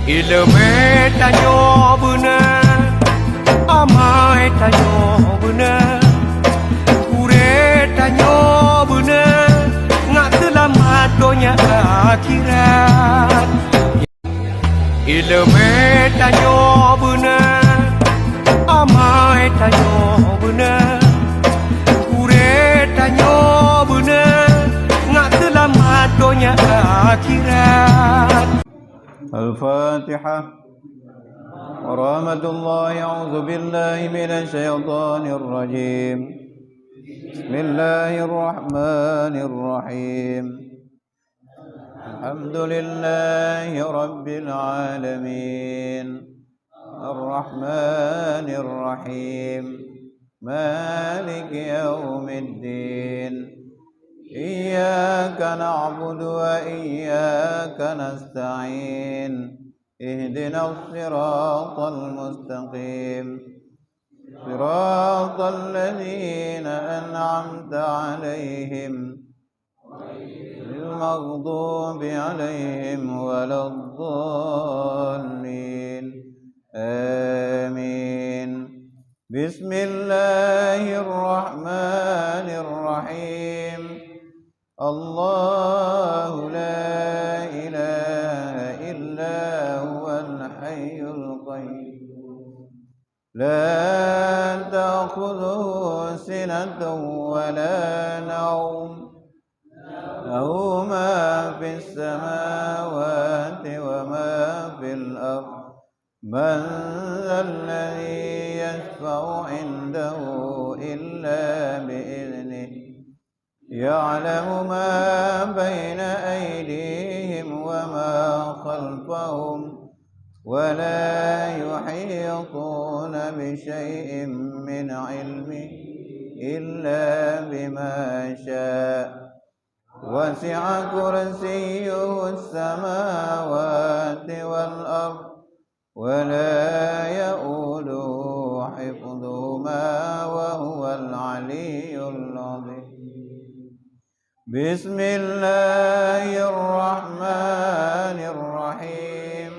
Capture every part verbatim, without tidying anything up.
Ileumèe tanyoe beuna, amai tanyoe beuna, gurèe tanyoe beuna, ngat seulamat donya akhirat. Ileumèe tanyoe beuna, amai tanyoe beuna, gurèe tanyoe beuna, ngat seulamat donya akhirat. الفاتحة. ورحمة الله. أعوذ بالله من الشيطان الرجيم. بسم الله الرحمن الرحيم. الحمد لله رب العالمين. الرحمن الرحيم. مالك يوم الدين. إياك نعبد وإياك نستعين. اهدنا الصراط المستقيم. صراط الذين أنعمت عليهم غير المغضوب عليهم ولا الضالين. آمين. بسم الله الرحمن الرحيم. الله لا إله إلا هو الحي القيوم. لا تأخذه سنة ولا نوم. له ما في السماوات وما في الأرض. من ذا الذي يشفع عنده إلا بإذنه. يعلم ما بين أيديهم وما خلفهم، ولا يحيطون بشيء من علمه إلا بما شاء، وسع كرسيه السماوات والأرض، ولا يؤوده حفظهما وهو العلي العظيم. بسم الله الرحمن الرحيم.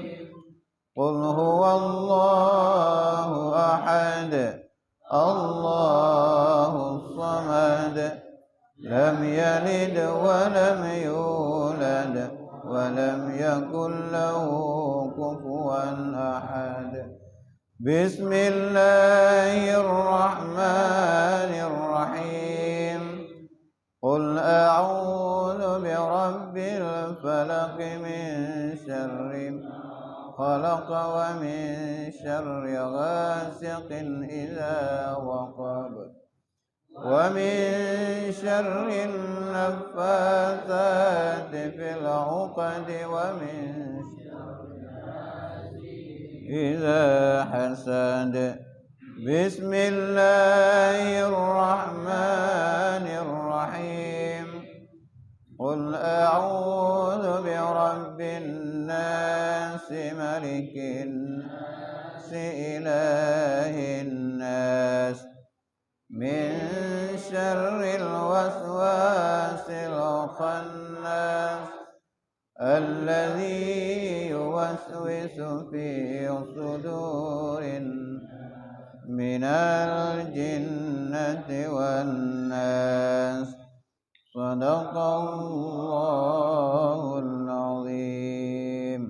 قل هو الله أحد، الله الصمد، لم يلد ولم يولد، ولم يكن له كفوا أحد. بسم الله الرحمن الرحيم. قل أعوذ برب الفلق، من شر ما خلق، ومن شر غاسق إذا وقب، ومن شر النفاثات في العقد، ومن شر حاسد إذا حسد. بسم الله الرحمن الرحيم. قل أعوذ برب الناس، ملك الناس، إله الناس، من شر الوسواس الخناس، الذي يوسوس في صدور الناس، من الجنة والناس. صدق الله العظيم.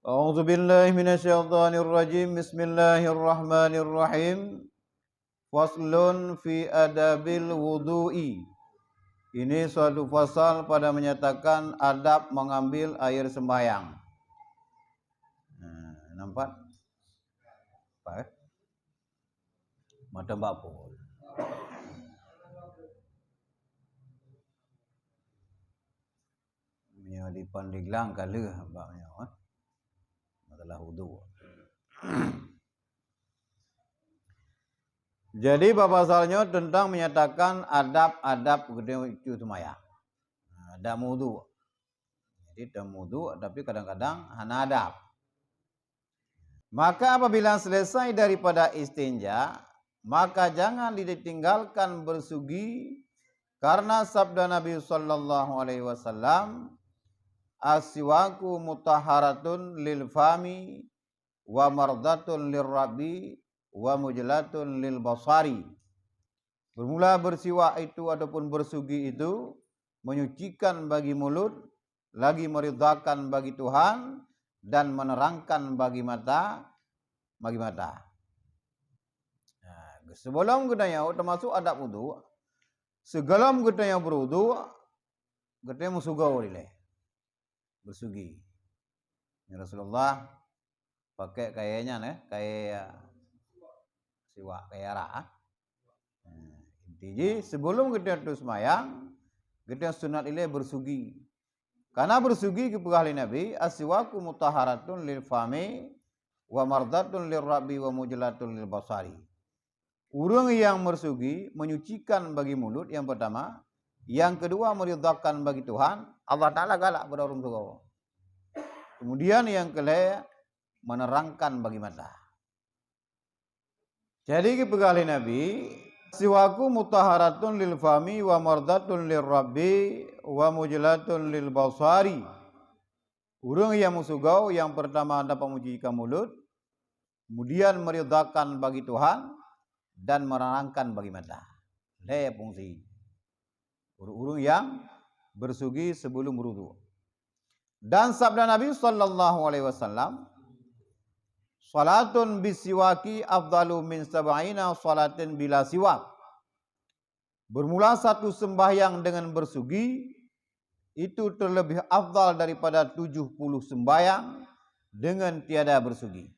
أعوذ بالله من الشيطان الرجيم. بسم الله الرحمن الرحيم. Faslun fi adabil wudu'i. Ini suatu pasal pada menyatakan adab mengambil air sembahyang. Nah, nampak? Apa, eh? Mata bapol. Nyoe di Pandeglang ka lheueh bak nyoe, eh. Masalah wudu. Jadi, bak pasal nyoe teuntang menyatakan adab-adab geutanyoe seumayang. Adab wudu. Jadi, tamudu, tapi kadang-kadang hana adab. Maka apabila selesai daripada istinja, maka jangan ditinggalkan bersugi, karena sabda Nabi sallallahu alaihi wasallam, "As-siwaku mutahharatun lil fami wa mardatun lir rabbi wa mujlatun lil basari." Bermula bersiwak itu ataupun bersugi itu menyucikan bagi mulut, lagi meridhakan bagi Tuhan, dan menerangkan bagi mata, bagi mata. Nah, sebelum geutanyoe termasuk adab wudu, sebelum geutanyoe berwudu, geutanyoe meusugoe dilèe. Bersugi. Ya Rasulullah, pakai kayèe nyan, eh, kayèe, ah, siwak, kayèe arak, ah. Nah, inti jih, sebelum geutanyoe tuju seumayang, geutanyoe sunat ilèe bersugi. Karena bersugi geupeugah lé Nabi, "As-siwaku mutahharatun lil fami wa mardatun lir rabbi wa mujlatun lil basari." Ureuëng nyang meusugi menyucikan bagi mulut yang pertama, yang kedua meridhakan bagi Tuhan, Allah Taala galak bak ureuëng meusugoe. Kemudian yang kelhèe menerangkan bagi mata. Jadi geupeugah lé Nabi, "Siwaku mutahharatun lil fami wa mardatun lir rabbi wa mujlatun lil basari." Ureuëng nyang meusugoe yang pertama dapat menyucikan mulut, kemudian meridhakan bagi Tuhan dan menerangkan bagi mata. Lhèe fungsi ureuëng-ureuëng nyang bersugi sebelum berwudu. Dan sabda Nabi sallallahu alaihi wasallam, "Salatun bisiwaki afdalu min sab'ina salatin bila siwak." Bermula satu sembahyang dengan bersugi, itu terlebih afdal daripada tujuh puluh sembahyang dengan tiada bersugi.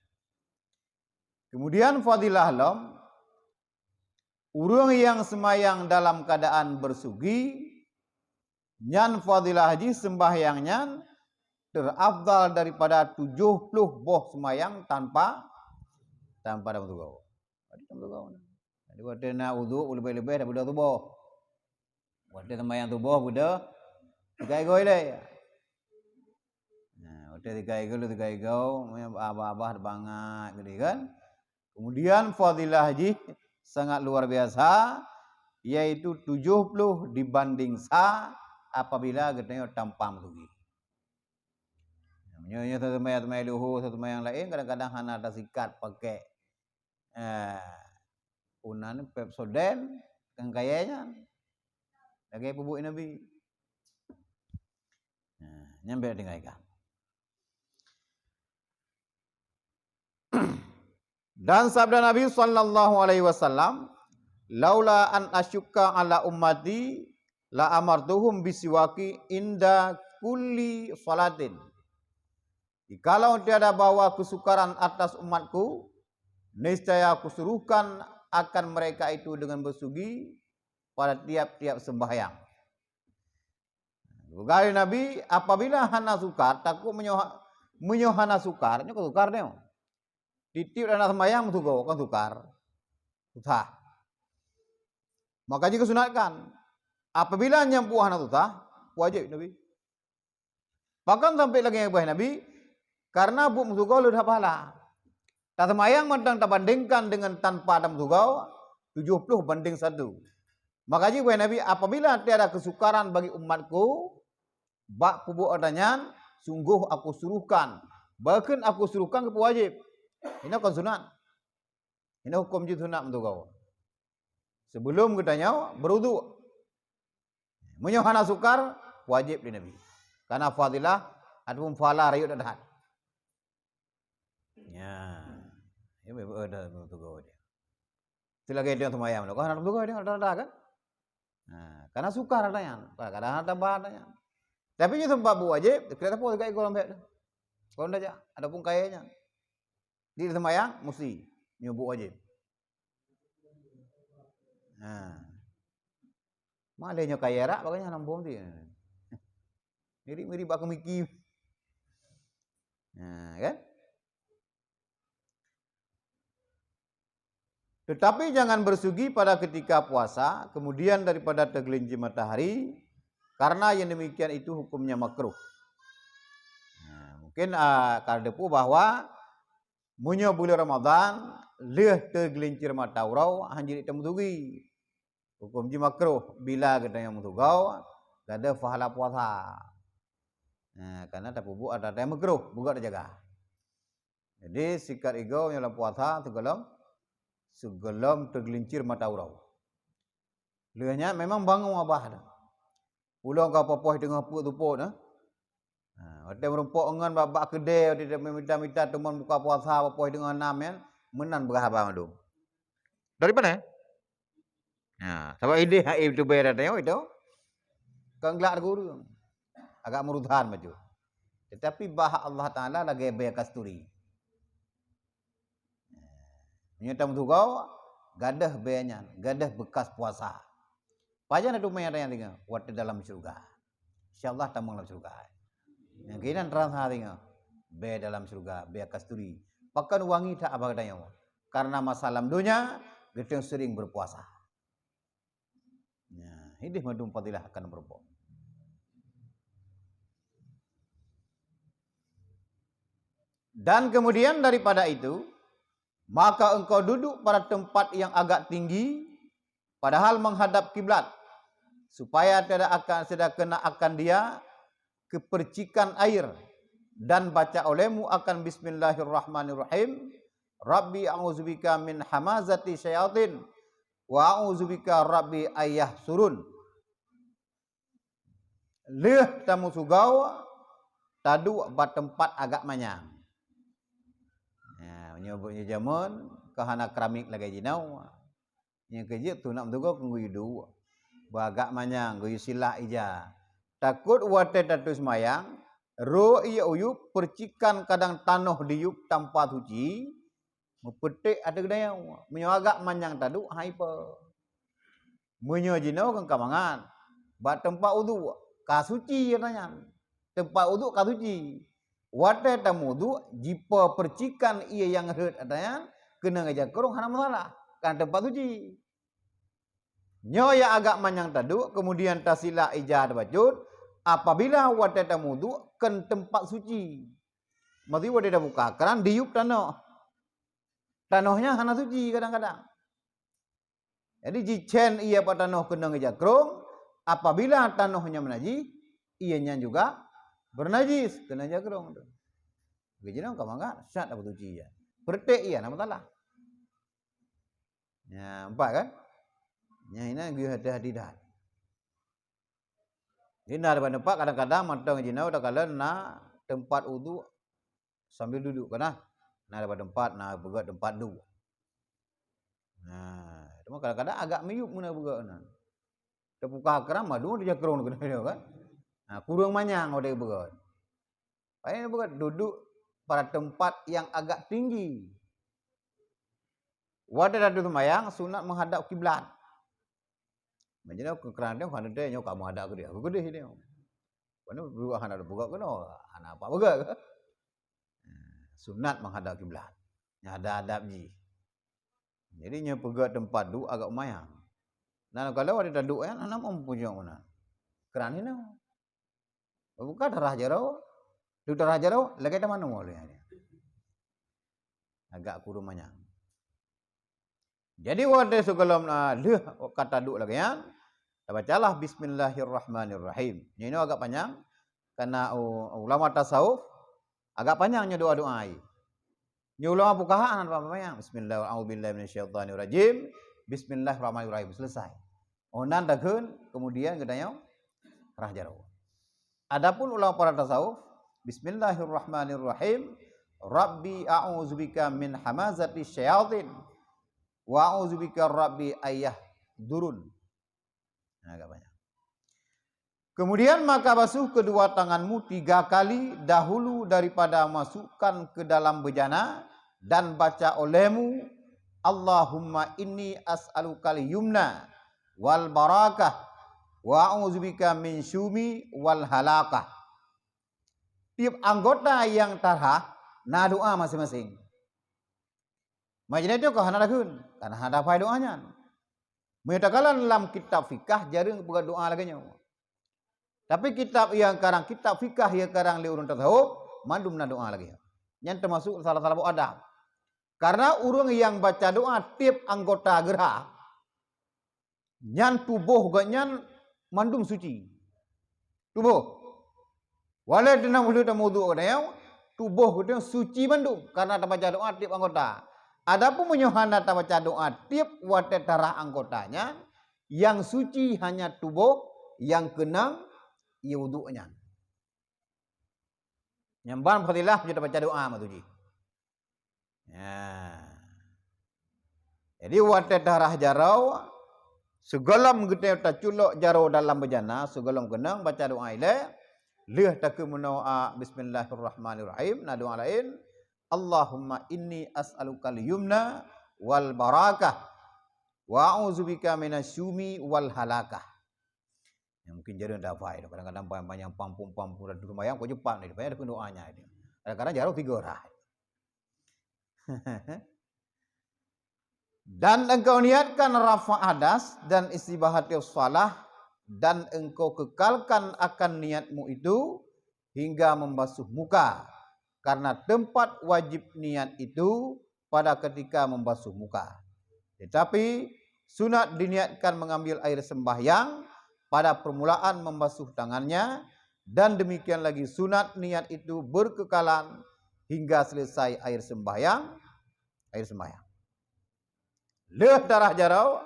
Kemudian fadilah lom, ureuëng nyang seumayang dalam keadaan bersugi, nyan fadilah jih sembahyang nyan terafdal daripada tujoh ploh boh seumayang tanpa, tanpa dam tugoe. Jadi dam tugoe. Jadi watèe na udhu, leubeh-leubeh daripada tuboh. Watèe seumayang tuboh beudôh, tiga igoe ilèe. Nah, watèe tiga igoe, tiga igoe, abah-abah bangat geude kan. Kemudian fadilah jih sangat luar biasa, yaitu tujoh ploh dibanding sa apabila geutanyoe tampang meusugi. Meunyoe, nyoe seumayang-seumayang luhô, seumayang laén, kadang-kadang hana tasikat pakai, eh, unan Pepsodent, kan kayèe nyan. Lagèe peubuet Nabi. Nah, nyan bèk tinggai kan. Dan sabda Nabi sallallahu alaihi wasallam, "Laula an asyukka ala ummati la amartuhum bisiwaki inda kulli salatin." Jikalau tiada bahwa kesukaran atas umatku, niscaya kusuruhkan akan mereka itu dengan bersugi pada tiap-tiap sembahyang. Geupeugah lé Nabi, apabila hana sukar, takot meunyoe, meunyoe hana sukar, nyoe ka sukar nyoe. Tiep-tiep hana seumayang meusugoe, kon sukar. Susah. Maka jikeusunatkan. Apabila nyang buet hana susah, wajéb Nabi. Bahkan sampai lagèe nyang geupeugah Nabi, karena buet meusugoe le that pahala. Taseumayang mantong tabandingkan dengan tanpa tameusugoe, tujoh ploh banding satu. Maka jih geupeugah Nabi, "Apabila tiada kesukaran bagi umatku bak peubuet ata nyan, sunggoh aku suruhkan." Bahkan aku suruhkan geupeuwajéb. Inoe kon sunat. Inoe huköm jih sunat meusugoe. Sebelum geutanyoe berudu. Meunyoe hana sukar, wajéb lé Nabi. Karena fadilah ataupun pahala rayeuk that-that. Ya. Ya, memang ada meutugoe dia. Itu lagèe dia seumayang, kan hana meutugoe dia, rata-rata kan? Nah, karena sukar katanya. Kadang-kadang ada bah katanya. Tapi nyoe seumeubab buet wajéb, kira sapeue sigoe lom bèk tu. Kon tajak, adapun kayèe nyan. Di seumayang, mesti nyoe buet wajéb. Ha. Malèe nyoe kayèe arak, bagaimana hana muphom tu? Mirip-mirip bak keumiki. Ha, kan? Tetapi jangan bersugi pada ketika puasa, kemudian daripada tergelincir matahari, karena yang demikian itu hukumnya makruh. Nah, mungkin, ah, ka teupeue bahwa meunyoe buleuen Ramadhan lheueh teugelincir mata uroe, hana jeuet tameusugi. Huköm jih makruh bila geutanyoe meusugoe, gata pahala puasa. Nah, karena tapeubuet atra-atra nyang meukruh, beugöt tajaga. Jadi, sikat igoe meunyoe lam puasa sigohlom, sigohlom teugeulincir mata uroe. Lheueh nyan memang bangoe babah tu. Ulôn ka poh-poh teungoh peuet teupôt, eh. Ha, watèe meurumpok ngon bak-bak keudè, watèe mita-mita teumon buka puasa, poh-poh teungoh nam nyan, meunan beurah haba mandum. Dari mana? Ha, sabab idéh hai teubai atra nyoe itu. Kan glak gureueng. Agak meurusan bacut. Tetapi bak Allah Taala lagèe bèe kasturi. Meunyoe tameutugoe, gadôh bèe nyan, gadôh beukas puasa. Pajan na teumé atra nyan singoh? Watèe dalam syeuruga. Insya Allah tamong lam syeuruga. Nyang keunan teurasa singoh, bèe dalam syeuruga, bèe kasturi. Pakon wangi that haba geutanyoe? Karena masa lam donya, geutanyoe sering berpuasa. Nah, idéh mandum fadilah akan meurumpok. Dan kemudian daripada itu, maka engkau duduk pada tempat yang agak tinggi, padahal menghadap kiblat, supaya tidak akan, tidak kena akan dia kepercikan air, dan baca olehmu akan Bismillahirrahmanirrahim, Rabbi a'udzubika min hamazati syayatin, wa a'udzubika Rabbi ayyahsurun. Lheueh tameutugoe, taduek bak teumpat agak manyang. Ya, meunyoe buet nyoe jameun, ka hana keramik lagèe jinoe. Nyang keujeuet tu nak meutugoe keu geuyue duek. Bak agak manyang, geuyue silak ija. Takot watèe tateuseumbayang, rhot ié u yup, percikan kadang tanoh di yup tanpa suci, meupeutek ateueh geutanyoe. Meunyoe agak manyang taduek, hai pe. Meunyoe jinoe kan ka mangat, bak teumpat udhu, ka suci atra nyan. Teumpat udhu ka suci. Watèe tameuudhu, jipo percikan ié nyang rhot atra nyan, keuneuk ija krông hana masalah. Kan teumpat suci. Nyoe nyang agak manyang taduek, kemudian tasilak ija tabacut, apabila watèe tameuudhu, kon teumpat suci. Maksudnya watèe tabuka kran, diyup tanoh. Tanoh nyan hana suci kadang-kadang. Jadi, jicén ié bak tanoh keuneuk ija krông, apabila tanoh nyan meunajih, ié nyan juga beunajis, keuneuk ija krông tu. Geujinoe ka mangat, sat atra suci ija. Peuretek ié, hana masalah. Nyan, empat kan? Nyan inan geuyue hati-hati that. Jadi, na daripada empat, kadang-kadang mantong jinoe takalon na teumpat udhu sambil duduk kan, nah. Na daripada empat, na beugöt teumpat duek. Nah, cuma kadang-kadang agak miyup meunan beugöt nyan. Teubuka kran, mandum ija krông keunan kan. Nah, kureueng manyang watèe beugöt. Paléng beugöt duduk pada tempat yang agak tinggi. Watèe tateuseumbayang sunat menghadap kiblat. Meunyoe keu kran nyoe hana teuntèe nyoe ka meuhadap keudéh, keudéh nyoe. Pane dua hana beugöt keunoe, hana apa beugöt. Sunat menghadap kiblat. Nyan ada adab jih. Jadi nyoe peugöt teumpat duek agak lumayan. Nah, kalau ada taduek nyan, hana mampu jok meunan. Kran hinoe. Buka tarah jaroe, duek tarah jaroe, lagèe teuma nyoe lé nyan. Agak kureueng manyang. Jadi watèe sigohlom, ah, lheueh ka taduek lagèe nyan, tabacalah Bismillahirrahmanirrahim. Nyoe, nyoe agak panyang, karena u-, ulama tasawuf agak panyang nyoe doa-doa jih. Nyoe ulama fuqaha hana panyang. Bismillah, a'udzubillahi minasyaitonirrajim. Bismillahirrahmanirrahim. Selesai. Oh, nan takheun, kemudian geutanyoe rhah jaroe. Adapun ulama para tasawuf, Bismillahirrahmanirrahim. Rabbi a'udzubika min hamazati syayatin. Wa a'udzubika Rabbi an yahdurun. Nah, agak banyak. Kemudian maka basuh kedua tanganmu tiga kali dahulu daripada masukkan ke dalam bejana dan baca olehmu, Allahumma inni as'alukal yumna wal barakah wa a'udzubika min syumi wal halakah. Tiep anggota nyang tarhah na doa maséng-maséng. Majeunah nyoe ka hana takheun, karena hana hafai doa nyan. Meunyoe takalon lam kitab fikah jareueng peugah doa lagèe nyoe. Tapi kitab nyang karang, kitab fikah nyang karang lé ureueng tasawuf, mandum na doa lagèe nyoe. Nyan teumasuk salah-salah buet adab. Karena ureueng nyang baca doa tiep anggota geurhah, nyan tuboh gobnyan mandum suci. Tuboh. Walau teunang meulheueh tameuwudhu geutanyoe, tuboh geutanyoe suci mandum karena tabaca doa tieb anggota. Adapun meunyoe hana tabaca doa tieb watée tarhah anggota nyan, nyang suci hanya tuboh, nyang keunong ie wudhu nyan. Nyang ban fadilah meunyoe tabaca doa meutuji. Ya. Jadi watée tarhah jaroe, sigohlom geutanyoe taculok jaroe dalam beujana, sigohlom keunong baca doa ilée, lheueh takheun meunoe, "Bismillahirrahmanirrahim", na doa laén, "Allahumma inni as'alukal yumna wal barakah, wa a'udzubika minasy syumi wal halakah." Ya, mungkin jaroe dah hafai, kadang-kadang banyak pampung-pampung dah sumbayang, kok cepat ni, banyak doa nya. Kadang-kadang jaroe tiga rah. Dan engkau niatkan rafa' hadas dan istibahatus shalah, dan engkau kekalkan akan niatmu itu hingga membasuh muka, karena tempat wajib niat itu pada ketika membasuh muka. Tetapi, sunat diniatkan mengambil air sembahyang pada permulaan membasuh tangannya, dan demikian lagi sunat niat itu berkekalan hingga selesai air sembahyang, air sembahyang. Lheueh tarhah jaroe,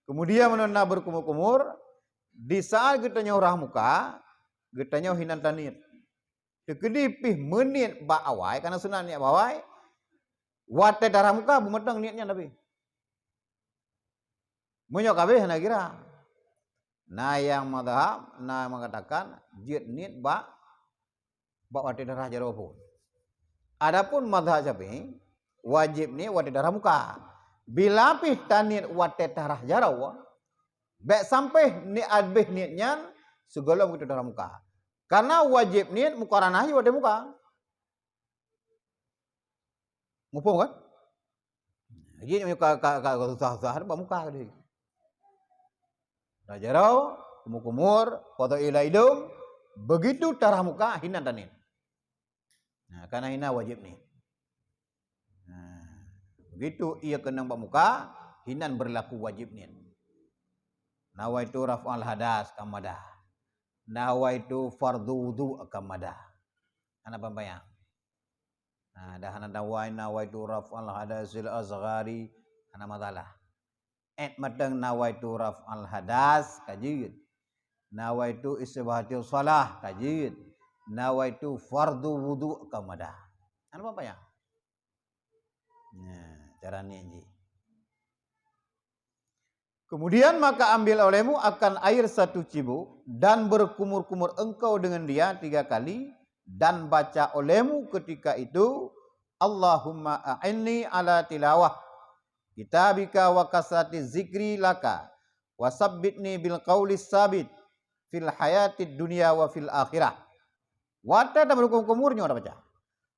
kemudian meunyoe na berkumur-kumur, di saat geutanyoe rhah muka, geutanyoe hinan taniet. Teukeudi pih meuniet bak awai, karena sunat niet bak awai, watée tarhah muka beumeuteung niet nyan tapi. Meunyoe ka habéh hana kira. Na nyang mazhab, na mengatakan jeuet niet bak, bak watée tarhah jaroe phon. Adapun mazhab Syafi'i, wajéb niet watée tarhah muka. Bila pih taniet watée tarhah jaroe, bék sampoe niet habéh niet nyan sigohlom geutanyoe tarhah muka. Karena wajéb niet mukaranah jih watée muka. Muphom kan? Jadi ka, ka, ka, ka susah-susah bak muka tadi. Tarhah jaroe, kumur-kumur, po teu ie lam idong, begitu tarhah muka hinan taniet. Nah, karena hinan wajéb niet. Nah, begitu ie keunong bak muka, hinan berlaku wajéb niet. Nawaitu raf'al hadas ka madah. Nawaitu fardhu wudhu ka madah. Hana payah. Nah, dah hana nawai, nawaitu raf'al hadasil asghari, hana masalah. Ét meuteung nawaitu raf'al hadas ka jeuet. Nawaitu istibahatus shalah ka jeuet. Nawaitu fardhu wudhu ka madah. Hana payah. Nah, cara niet jih. Kemudian maka ambil olehmu akan air satu cibuk dan berkumur-kumur engkau dengan dia tiga kali, dan baca olehmu ketika itu, "Allahumma a'inni ala tilawah kitabika wa kasrati zikri laka, wa sabbitni bil qaulis sabit fil hayatid dunya wa fil akhirah." Watée taberkumur-kumur nyoe tabaca.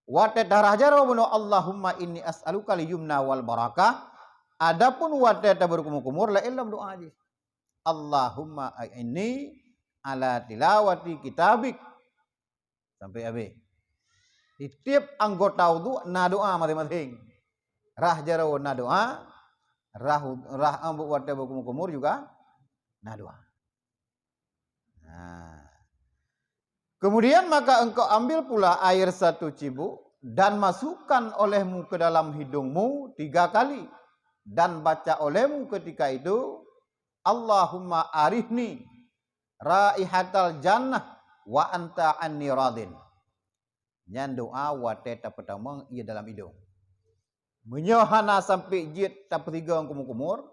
Watée tarhah jaroe bunoe, "Allahumma inni as'aluka al-yumna wal barakah." Adapun watée taberkumur-kumur, laén lom doa jih. "Allahumma a'inni ala tilawati kitabik." Sampai habéh. Di tieb anggota wudhu na doa maséng-maséng. Rhah jaroe na doa, rhah, rhah ambot watée berkumur-kumur juga na doa. Nah. Kemudian maka engkau ambil pula air satu cibuk dan masukkan olehmu ke dalam hidungmu tiga kali, dan baca olehmu ketika itu, "Allahumma arihni raihatal jannah wa anta anni radin." Nyan doa watée tapeutamong ie dalam idong. Meunyoe hana sampai jeuet tapeusigoe kumur-kumur,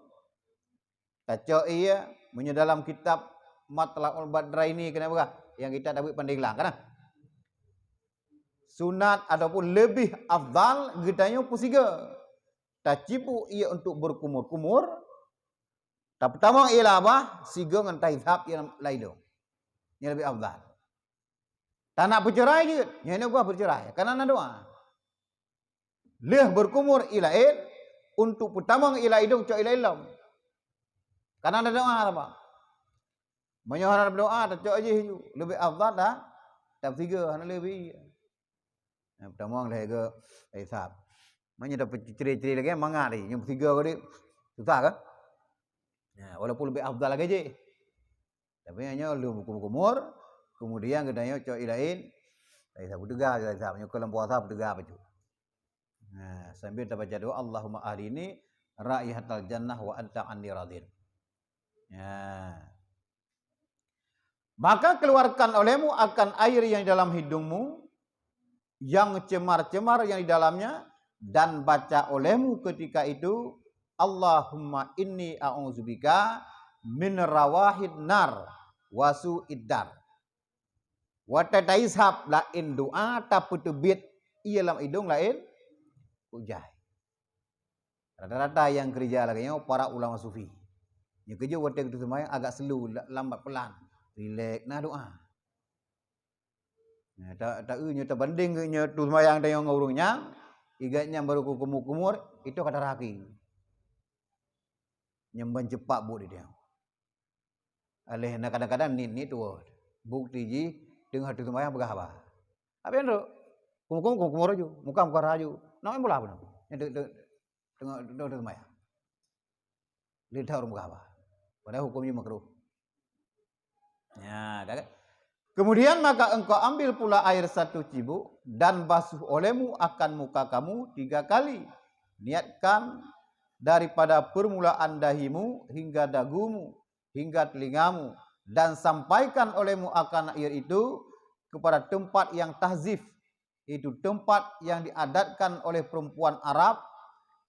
tacok ie, meunyoe dalam kitab Matla'ul Badraini keuneuk peugah, nyang kitab Tabib Pandeglang kana. Sunat ataupun leubeh afdal geutanyoe peusigoe. Tacibuk ie untuk berkumur-kumur, tapeutamong ie lam babah, sigoe ngon tahisab ie lam idong. Nyan leubeh afdal. Tanak peucerai jeuet, nyan hana geupeugah peucerai, kana na doa. Lheueh berkumur ie laén, untuk peutamong ie lam idong cok ie lam ilom. Kana na doa saban. Meunyoe hana doa, tacok jih ju. Leubeh afdal ta, tapeusigoe, hana leubeh. Nah, peutamong lhée geuh hisab. Meunyoe tapeucre-cre lagée mangat jih, nyoe peusigoe geuh susah kan? Nah, walaupun leubeh afdal lagée jih. Tapi nyoe lheueh berkumur-kumur, kemudian geutanyoe cok ie laén, Tahisab, peuteuga, tahisab. Nyoe keu lam puasa peuteuga bacut. Nah, sambil tabaca doa, "Allahumma akhini raihatal jannah wa anta anni radin." Ya. Maka keluarkan olehmu akan air yang di dalam hidungmu, yang cemar-cemar yang di dalamnya, dan baca olehmu ketika itu, "Allahumma inni a'udzubika min rawahid nar wa su'id dar." Watèe tahisab laén doa, tapeuteubiet ie lam idong laén ujai. Rata-rata nyang keurija lagèe nyoe para ulama sufi. Nyoe keujeuet watèe geuteuseumbahyang agak slow, la-, lambat peulan. Rilek na doa. Nah, ta-, ta-, nyoe tabandeng nyoe teuseumayang tanyoe ngon ureueng nyan, igat nyan baru kumur-kumur, itu ka taraki. Nyang ban cepat buet di dia. Aléh na kadang-kadang niet-niet tuwoe. Bukti jih teungoh teuseumayang peugah haba. Apa nyang trok? Kumur-kumur, kumur-kumur laju, muka-muka laju. Nak main bola pun. Nyang teungoh teuseumayang. Lé that ureueng peugah haba. Padahai huköm jih makruh. Ya, dah kan? Kemudian maka engkau ambil pula air satu cibuk dan basuh olehmu akan muka kamu tiga kali. Niatkan daripada permulaan dahimu hingga dagumu, hingga telingamu, dan sampaikan olehmu akan air itu kepada tempat yang tahzif, itu tempat yang diadatkan oleh perempuan Arab,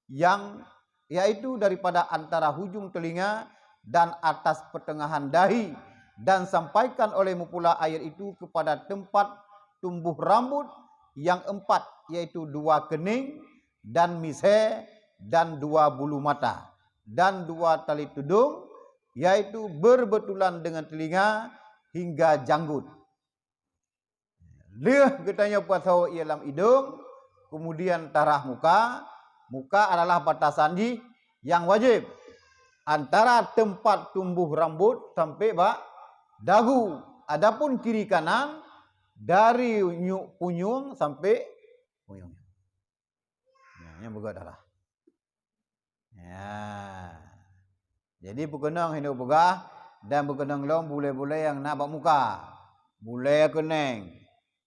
yang, yaitu daripada antara hujung telinga dan atas pertengahan dahi, dan sampaikan olehmu pula air itu kepada tempat tumbuh rambut yang empat, yaitu dua kening dan misé dan dua bulu mata, dan dua tali tudong, yaitu berbetulan dengan telinga hingga janggut. Lheueh geutanyoe pasoe ie lam idong, kemudian tarah muka. Muka adalah batasan jih nyang wajéb, antara teumpat tumboh rambot sampoe bak dagu. Adapun kiri kanan, dari nyuk punyueng sampoe punyueng. Nyan, nyan beugöt darah. Ya. Jadi, peukeunong hinoe peugah dan peukeunong lom bulèe-bulèe nyang na bak muka. Bulèe keuneng,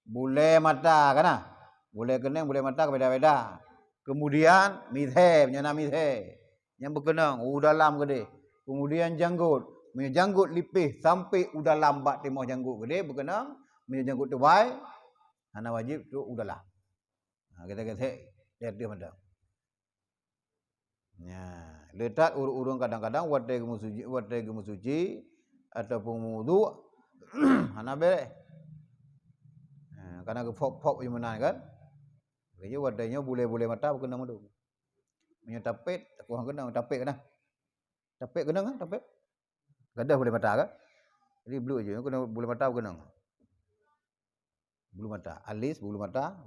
bulèe mata, ka na? Bulèe keuneng, bulèe mata ka beda-beda. Kemudian, misé, meunyoe na misé. Nyang peukeunong, u dalam keudeh. Kemudian, janggot. Meunyoe janggot lipéh sampoe u dalam bak timoh janggot keudeh, peukeunong. Meunyoe janggot teubai, hana wajéb trok u dalam. Ha, gesek-gesek, di ateueh mantong. Nya, le that ureueng-ureueng kadang-kadang watèe geumeusuci, watèe geumeusuci ataupun meuwudhu, hana bèrèh. Ha, kana geufop-fop jih meunan kan. Lagèe watèe nyoe bulèe-bulèe mata peukeunong mandum. Meunyoe tapet, takuah keunong, tapet kana. Tapet keunong kan, tapet? Gadôh bulèe mata kan? Jadi, bluek jih, keunong bulèe mata peukeunong. Bulu mata, alis, bulu mata.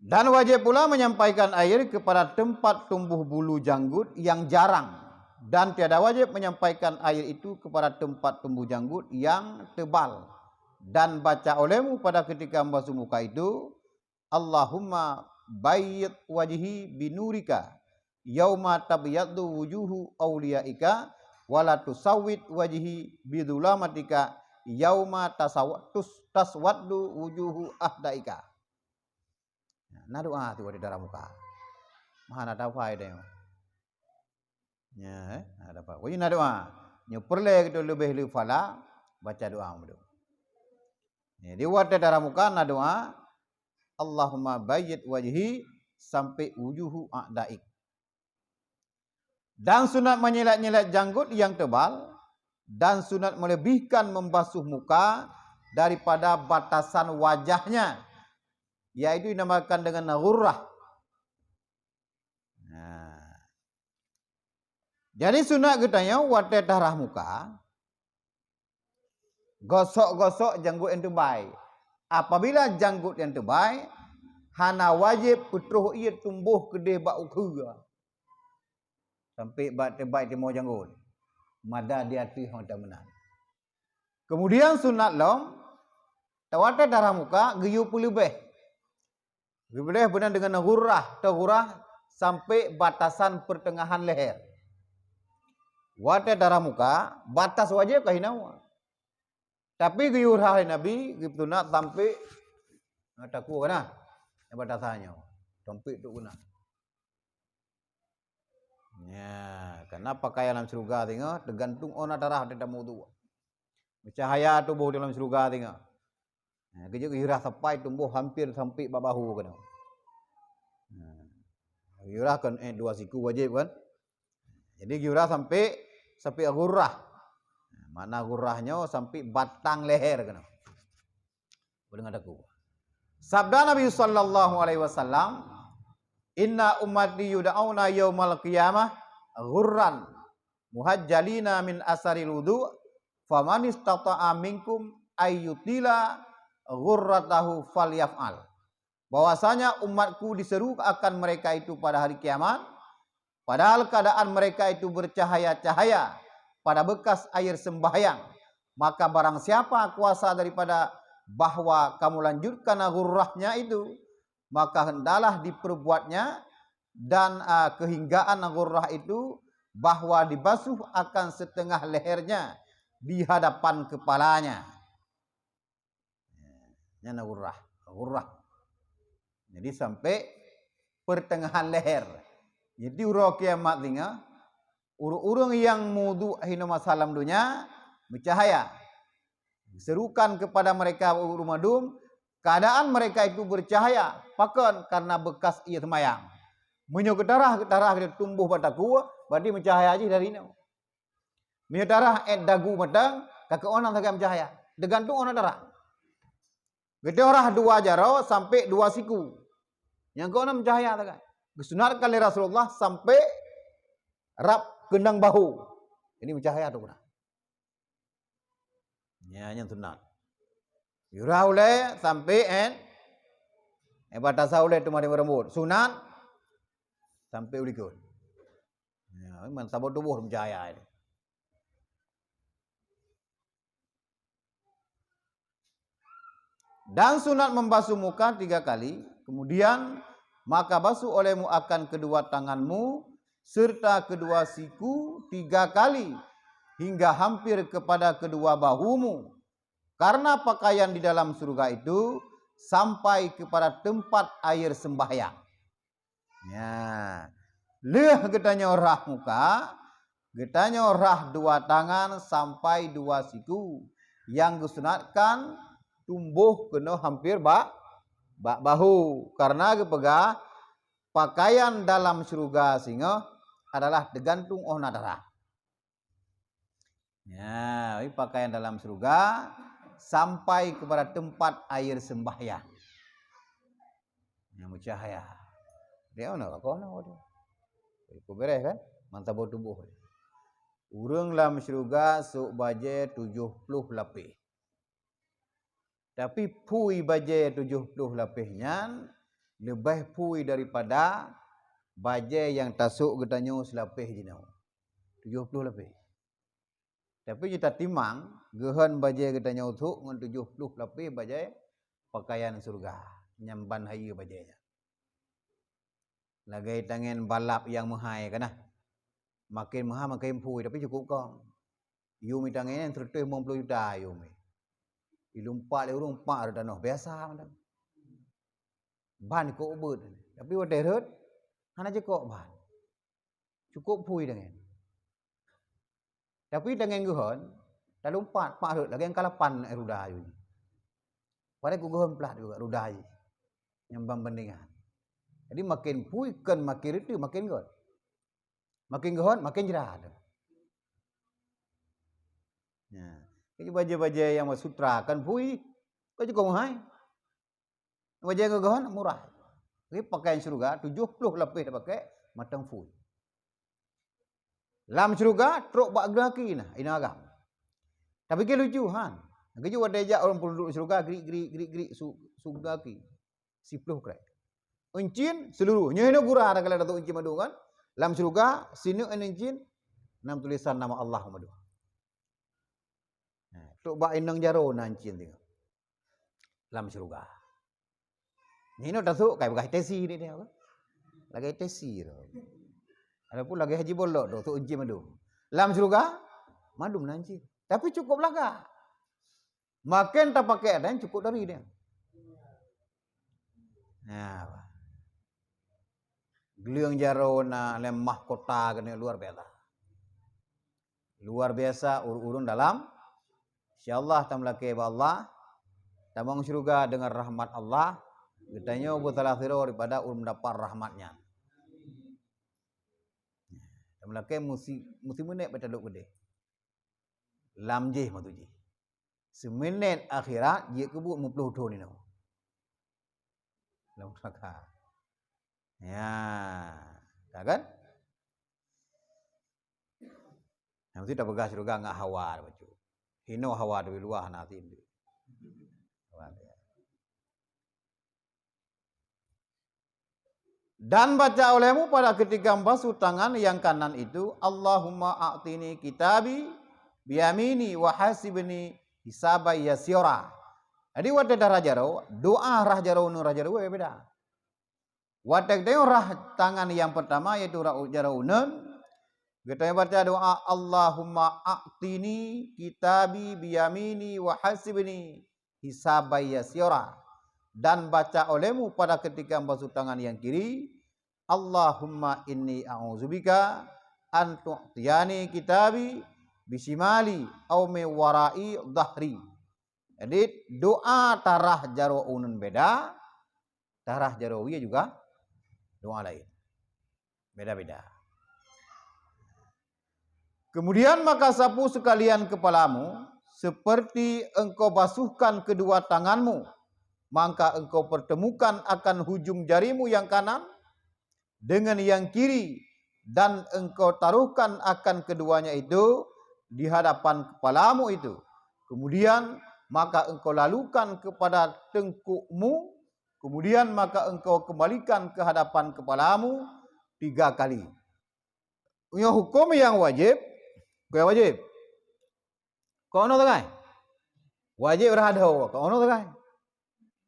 Dan wajéb pula menyampaikan air kepada tempat tumbuh bulu janggut yang jarang, dan tiada wajéb menyampaikan air itu kepada tempat tumbuh janggut yang tebal. Dan baca olehmu pada ketika membasuh muka itu, "Allahumma bayyid wajhi binurika, yauma tabyaddu wujuhu auliyaika, wa la tusawwid wajhi bidhulamatika, yauma tasaw-, tus-, taswaddu wujuhu ahdaika." Na doa tu di dalam muka. Mana tahu ai deh. Nya, eh, ada apa? Wajib na doa. Nyoe peureulèe geutanyoe leubeh le phala baca doa mandum. Nya, di watèe tara muka na doa, "Allahumma bayyid wajhi sampai wujuhu a'daik." Dan sunat menyilek-nyilek janggut yang tebal, dan sunat melebihkan membasuh muka daripada batasan wajahnya, yaitu dinamakan dengan ghurrah. Nah. Jadi, sunat geutanyoe watèe tarah muka, gosok-gosok janggut nyang teubai. Apabila janggut nyang teubai, hana wajéb peutroh ié tumboh keudeh bak ukeue. Sampai bak teubai timoh janggut. Mada di ateueh mata meunan. Kemudian sunat lom, watèe tarah muka geuyue peuleubeh. Geuyue peuleubeh meunan deungon ghurrah, atau ghurrah sampai batasan pertengahan leher. Watée darah muka, batas wajéb ka hinoe. Tapi geuyue rhah lé Nabi, geusunat sampai, eh, takue keunan. Nyang batasan nyoe, sampai tu keunan. Ya, karena pakaian lam syurga singoh tergantung ona darah di dalam wudu. Cahaya tuboh dalam syurga singoh. Ha, geujak geuyue rhah sampai tuboh hampir sampai bak bahu keunoe. Ha. Geuyue rhah kan, eh, dua siku wajéb kan? Jadi geuyue rhah sampai, sampai ghurrah. Ha, makna ghurrah nyoe sampai batang leher keunoe. Boleh ngataku. Sabda Nabi sallallahu alaihi wasallam, "Inna ummati yud'auna yaumal qiyamah ghurran muhajjalina min asaril wudu, faman istata'a minkum ayyutila ghurratahu falyaf'al." Bahwasanya umatku diseru akan mereka itu pada hari kiamat, padahal keadaan mereka itu bercahaya-cahaya pada bekas air sembahyang. Maka barang siapa kuasa daripada bahwa kamu lanjutkan ghurrahnya itu, maka hendaklah diperbuatnya dan, ah, kehinggaan ghurrah itu bahwa dibasuh akan setengah lehernya di hadapan kepalanya. Nyan ghurrah, ghurrah. Jadi sampai pertengahan leher. Jadi uroe kiamat singoh, ureuëng-ureuëng nyang meuwudu hinoe masa lam donya meucahaya. Serukan kepada mereka ureuëng mandum, keadaan mereka itu bercahaya. Pakon? Karena bekas ie seumayang. Meunyoe geutarah, geutarah geutumbôh bak takue, berarti meucahaya jih dari nyoe. Meunyoe tarah ét dagu mantong, ka keuh ona sagai meucahaya. Teugantung ona tarah. Geutarah dua jaroe sampai dua siku. Nyang keuh ona meucahaya sagai. Geusunatkan lé Rasulullah sampai rab keunong bahu. Jadi meucahaya tu keunan. Ya, nyan sunat. Yue rhah ulée sampai ét, ét batasan ulée teuma rambot. Sunat sampai u likot. Ya, memang saboh tuboh meucahaya itu. Dan sunat membasuh muka tiga kali, kemudian maka basuh olehmu akan kedua tanganmu serta kedua siku tiga kali, hingga hampir kepada kedua bahumu, karena pakaian di dalam surga itu sampai kepada tempat air sembahyang. Nya, lheueh geutanyoe rhah muka, geutanyoe rhah dua tangan sampai dua siku, nyang geusunatkan tumbôh keunoe hampir bak, bak bahu. Karena geupeugah, pakaian dalam syeuruga singoh adalah teugantung óh na darah. Ya, pakaian dalam syeuruga sampai kepada tempat air sembahyang. Yang bercahaya. Dia mana? Kau nak dia? Ikut beres kan? Mantap bau tubuh. Ureuëng lam syeuruga sôk bajée tujoh ploh lapéh. Tapi phui bajée tujoh ploh lapéh nyan leubeh phui daripada bajée nyang tasôk geutanyoe seulapéh jinoe. Tujoh ploh lapéh. Tapi jih tatimang, geuhon bajée geutanyoe sôk ngon tujoh ploh lapéh bajée pakaian syeuruga, nyang ban hayeue bajée nyan. Lagée tangen balap nyang meuhai kana. Makin meuhai makin phui, tapi cukôp kong. Yum tangen nyan seratus lima puluh juta yum. Ilumpat lé ureuëng empat rot tanoh, biasa mantong. Ban kok ubeuet, tapi watée rhot hana jikok ban. Cukôp phui tangen. Tapi tangen geuhon, talumpat, pat rhot lagée angka lapan ruda ayue. Padahai keu geuhon plat juga ruda ayue. Nyang ban bandingan. Jadi makin phui kon makin reuteuh, makin gét. Makin geuhon, makin jrat. Ya. Jadi bajée-bajée nyang basutra kan phui, kan cukôp meuhai. Bajée geuhon murah. Jadi pakaian syeuruga tujoh ploh lapéh tapakai mantong phui. Lam syeuruga trok bak geuaki na, inong agam. Tapi ke lucu han. Keujeuet watée jak ureuëng peududuek syeuruga grik grik grik grik su, su geuaki. Siploh krek. Euncin seuluruh. Nyoe hinoe gura dah kalian datuk euncin madu kan. Lam syeuruga sineuk euncin nam tulisan nama Allah madu. Nah, trok bak inong jaroe na euncin teuh. Lam syeuruga. Nyoe tasôk kai peugah tesi ni dia apa? Lagèe tesi tu. Ataupun lagèe Haji Bolot tu, tu enci mandum. Lam syeuruga, mandum na enci. Tapi cukup lagak. Maken tapakèk dan cukup dari dia. Nah, gleueng jaroe na lé mahkota keuneuk luar biasa. Luar biasa ureueng-ureueng dalam. Insya Allah tameulakèe bak Allah, tamong syeuruga deungon rahmat Allah. Geutanyoe beusalah sidroe daripada ureueng mendapat rahmat nyan. Tameulakèe musi-, musi meunet bak tadok keudeh. Lam jih maksud jih. Seuminet akhirat jeuet keubuet meuploh thon inoe. Lam neraka. Ya, ka kan? Nah, mesti tapeugah syeuruga ngon hawa bacut. Hinoe hawa di luwa hana asin. Dan baca olehmu pada ketika membasuh tangan yang kanan itu, "Allahumma a'tini kitabi biyamini wa hasibni hisaban yasira." Jadi watèe tarah jaroe, doa rah jaroe uneun rah jaroe beda. Watèe geutanyoe rah tangan nyang peurtama, yaitu rah u-, jaroe uneun, geutanyoe baca doa, "Allahumma a'tini kitabi biyamini wa hasibni hisaban yasira." Dan baca olehmu pada ketika membasuh tangan yang kiri, "Allahumma inni a'udzubika an tu'tiyani kitabi bisimali au min warai dhahri." Jadi, doa tarah jaroe uneun beda, tarah jaroe wie juga doa laén. Beda-beda. Kemudian maka sapu sekalian kepalamu, seperti engkau basuhkan kedua tanganmu, maka engkau pertemukan akan hujung jarimu yang kanan dengan yang kiri, dan engkau taruhkan akan keduanya itu di hadapan kepalamu itu. Kemudian maka engkau lalukan kepada tengkukmu, kemudian maka engkau kembalikan ke hadapan kepalamu tiga kali. Nyoe huköm nyang wajéb, bukan wajéb. Keunoe sagai. Wajéb rhah dhoe, keunoe sagai.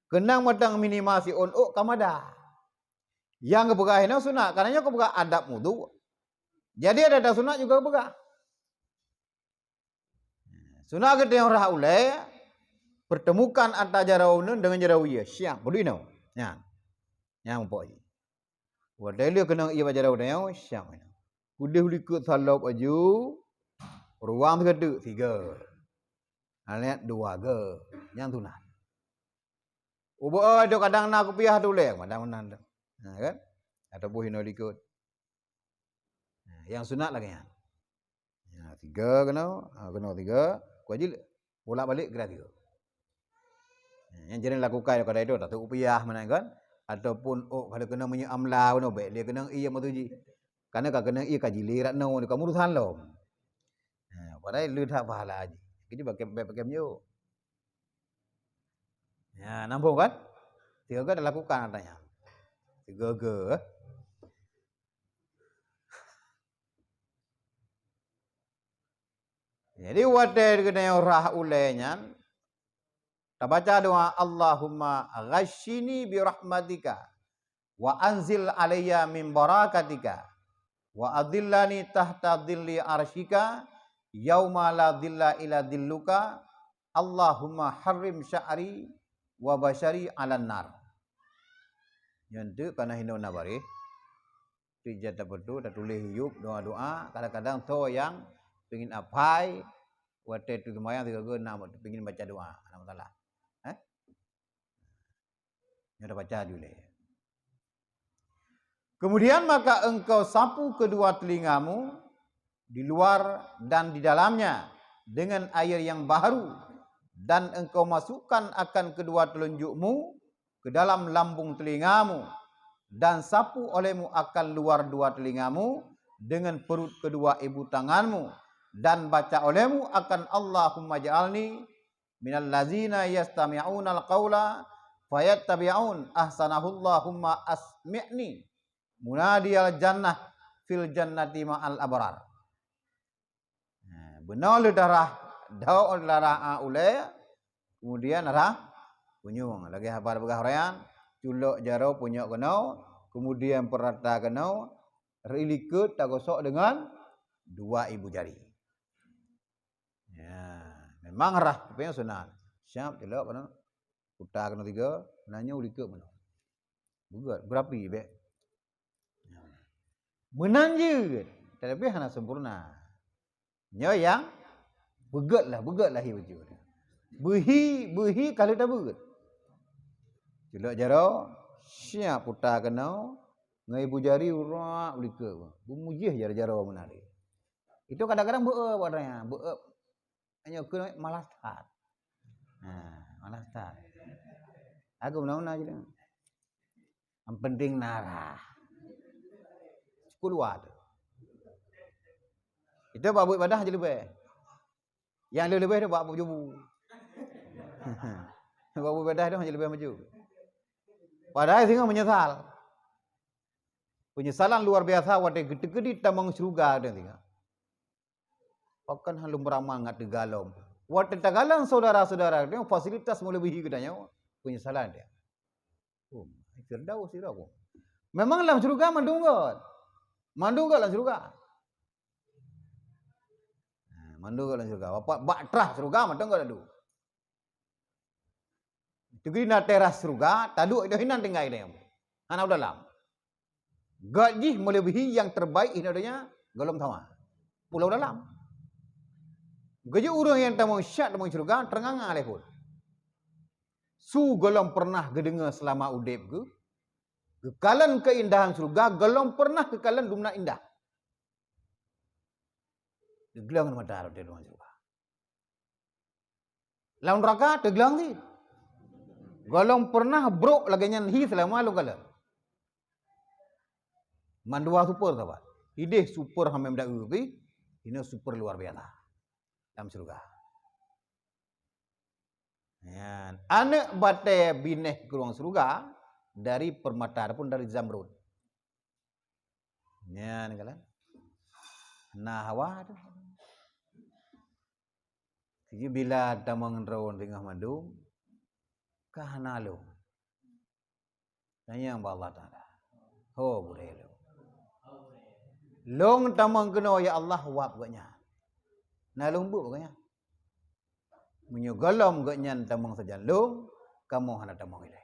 Keunong mantong minimal siôn ôk ka mada. Nyang geupeugah inoe sunat, karena nyoe geupeugah adab wudu. Jadi ada-ada sunat juga geupeugah. Sunat geutanyoe rhah ulèe, pertemukan antara jaroe uneun dengan jaroe wie, siap, beudôh inoe. Nyan. Nyan muphom jih. Watèe lheueh keunong ié bak jaroe uneun, siap inoe. Keudéh likot salop aju, ruwang sigoe teuk, sigoe. Alet dua goe, nyan sunat. Ubak, oh, kadang na kupiah tulèe, kadang meunan tu. Ha, kan? Ataupun hinoe likot. Ha, nyang sunat lagèe nyan. Ha, tiga keunoe, ha, keunoe tiga, kuwajib bolak-balik kira tiga. Ha, nyang jadi lakukan kadang itu, tak tahu kupiah meunan kan? Ataupun, oh, kalau keunoe meunyoe amla, keunoe bèk lé keunoe ié meutuji. Karena ka keunoe ié ka jilé rat noe, ka murusan lom. Ha, padahai le that pahala jih. Jadi pakai, pakai, pakai meunyoe. Ya, nambung kan? Tiga-tiga dilakukan katanya. Tiga-tiga. Jadi, watèe geutanyoe rhah ulèe nyan, tabaca doa, "Allahumma ghashini bi rahmatika." "Wa anzil alayya min barakatika, wa adhillani tahta dhilli arsyika, yauma la dhilla illa dhilluka, Allahumma harrim sya'ri wa basyari 'alan nar." Nyan teuk kana hinoe na baréh. Teuh jeuet tapeutu, tatuléh yub doa-doa, kadang-kadang soe nyang pingin apai, watèe teuseumayang sigoe-goe na pingin baca doa, hana masalah. Eh? Nyoe tabaca jih lé. Kemudian maka engkau sapu kedua telingamu di luar dan di dalamnya dengan air yang baharu, dan engkau masukkan akan kedua telunjukmu ke dalam lambung telingamu, dan sapu olehmu akan luar dua telingamu dengan perut kedua ibu tanganmu, dan baca olehmu akan Allahumma ja'alni minal ladzina yastami'unal qaula fayattabi'un ahsanahu, Allahumma asmi'ni munadiyal jannah fil jannati ma'al abrar. Nah, bunoe lé darah, daun darah a ulèe, kemudian darah punyueng. Lagèe haba peugah ureueng, culok jaroe punyok keunoe, Kemudian peurata keunoe, likot tagosok deungon dua ibu jari. Ya, memang rhah kupeng sunat. Siap, celok keunoe. Puta keunoe tiga, na nyoe likot meunoe. Beugét, beurapi bèk. Meunan jeuet, tapi hana sempurna. Nyoe nyang beugét lah, beugét lah hi bacut. Beuhi, beuhi ka lheueh tabeugét. Culok jaroe, siap puta keunoe, ngon ibu jari urak u likot. Beumujih jaroe-jaroe meunan. Itu kadang-kadang beu-e bak droe nyan, beu-e. Nyoe keunoe malas that. Ha, malas that. Aku meunan-meunan je. Yang penting na rhah. Keuluwa tu. Itu bak buet ibadah je leubeh. Nyang leubeh tu bak buet jubu. Bak buet ibadah tu hana leubeh maju. Padahai singoh meunyeusal. Peunyesalan luar biasa watèe geuteukedi tamong syeuruga tu singoh. Pakon han lôn beuramal ngat teugalom. Watèe tagalom syedara-syedara, fasilitas meuleubèhi geutanyoe, peunyesalan dia. Oh, Firdaus sira ko. Memang lam syeuruga mandum göt. Mandum göt lam syeuruga. Ha, mandum göt lam syeuruga. Bak, bak trah syeuruga mandum göt adu. Teugina teras syeuruga, taduek di hinan tinggai deh. Hana u dalam. Göt jih meuleubèhi nyang terbaik inoe donya, gohlom sama. Pulo dalam. Geujok ureueng nyang tamong syat tamong syeuruga, teunganga lé phon. Su gohlom pernah geudeungoe seulama udeb geuh, geukalon keuindahan syeuruga, gohlom pernah geukalon dumna indah. Geuglong mata rot di ruang syeuruga. Lam neuraka teuglong cit. Gohlom pernah brok lagèe nyan hi seulama lôn kalon. Mandua super sahabat. Ideh super hamé meudaeu pih, inoe super luar biasa. Lam syeuruga. Nyan, aneuk batèe binéh keu ruang syeuruga dari permata ataupun dari zamrud. Nyan kan. Na hawa tu. Jadi bila tamong droe singoh mandum, ka hana lôn. Tanyong bak Allah Taala. Ho gurèe lôn. Lôn tamong keunoe ya Allah wab gobnyan. Na lôn beuet gobnyan. Meunyoe gohlom gobnyan tamong sajan lôn, kamoe hana tamong ilèe.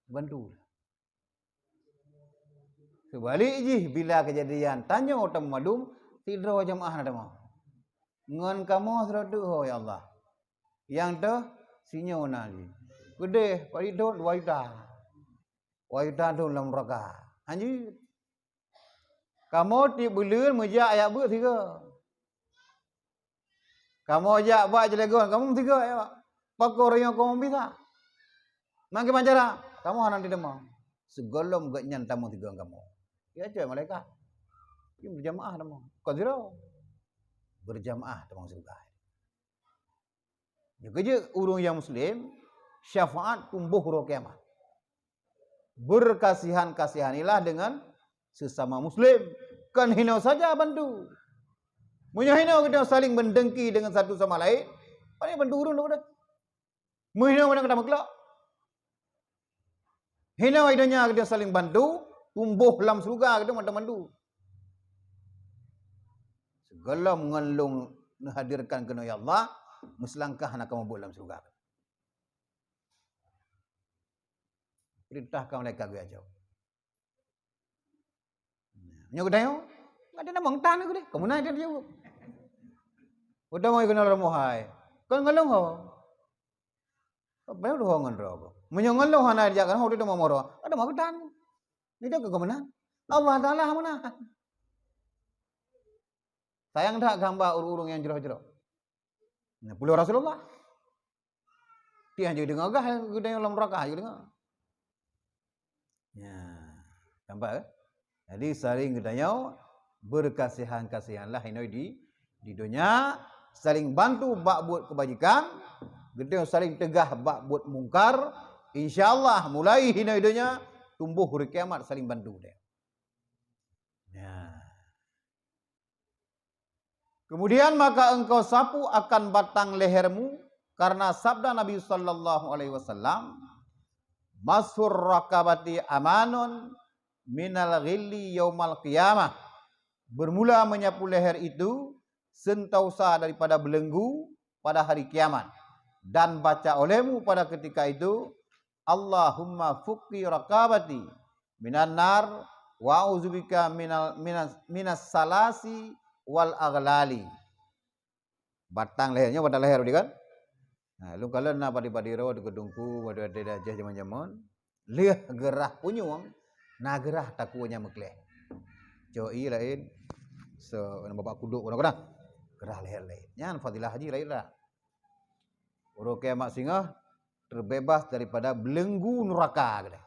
Bantu. Seubalek jih, bila keujadian tanyoe tamong mandum, sidroe jeumaáh na tamong. Ngon kamoe sidroe teuk ho, ya Allah. Nyang teuh sinyoe na jih. Keudeh, parit thon dua juta. Dua juta thon lam neuraka. Hanjeuet. Kamoe tiep buleuen meujak jak beuet sigoe. Kamoe jak bak Cilegon, kamoe sigoe jak bak. Pakon royong kamoe bisa. Mangke mancara, kamoe hana teudeungoe. Sigohlom gobnyan tamong sigoe kamoe. Ya, cok malaikat. Nyoe beurjamaah tamong. Kon sidroe. Beurjamaah tamong syeuruga. Nyoe keujeuet ureueng nyang muslim, syafaat tumboh uroe kiamat. Beurkasihan-kasihanilah deungon seusama muslim. Kon hinoe saja bantu. Meunyoe hinoe geutanyoe saling meudengki deungon satu sama laén, paléng bantu ureueng deh. Meuhinoe meunan geutanyoe meuklok. Hinoe i donya geutanyoe saling bantu, tumboh lam syeuruga geutanyoe mantong bantu. Sigohlom ngon lôn neuhadirkan keunoe ya Allah, meuseulangkah na kamoe buet lam syeuruga. Peurintah ka malaikat geuajoe. Nyoe geutanyoe, ada nama tan geude. Kamu na ada jaweueb. Udah mau kenal romohai. Kan ngalong ho. Apa yang udah ngon rogo? Meunyoe ngalong hana dijaga ho udah mau moro. Ada mau geutan. Ni dah keumeunang. Allah Taala meunang. Sayang dak gamba ureueng-ureueng nyang jroh-jroh. Nah, pulo Rasulullah. Tiang jadi deungoe gah geutanyoe lam neuraka, jadi deungoe. Ya, nampak, eh? Jadi saling geutanyoe beurkasihan-kasihanlah inoe di, di donya, saling bantu bak buet keubajikan, geutanyoe saling teugah bak buet mungkar, insya Allah mulai hinoe donya tumboh uroe kiamat saling bantu deh. Ya. Kemudian maka engkau sapu akan batang lehermu, karena sabda Nabi sallallahu alaihi wasallam, "Masur rakabati amanun, minal ghilli yaumal qiyamah. Bermula menyapu leher itu sentosa daripada belenggu pada hari kiamat. Dan baca olehmu pada ketika itu, "Allahumma fukki raqabati minan nar wa a'udzubika minal, minas, minas salasi wal aghlali." Batang leher, nyoe batang leher tadi kan? Nah, lôn kalon na padi-padi roh di keudungku, pada ada dah jameun-jameun. Lheueh geurhah punyueng, na geurhah takue nyang meukleh. Cok ie laén, so, babah kudok kadang-kadang. Geurhah leher laén. Nyan fadilah haji laén dah. Uroe kiamat singoh terbebas daripada belenggu nuraka, kata.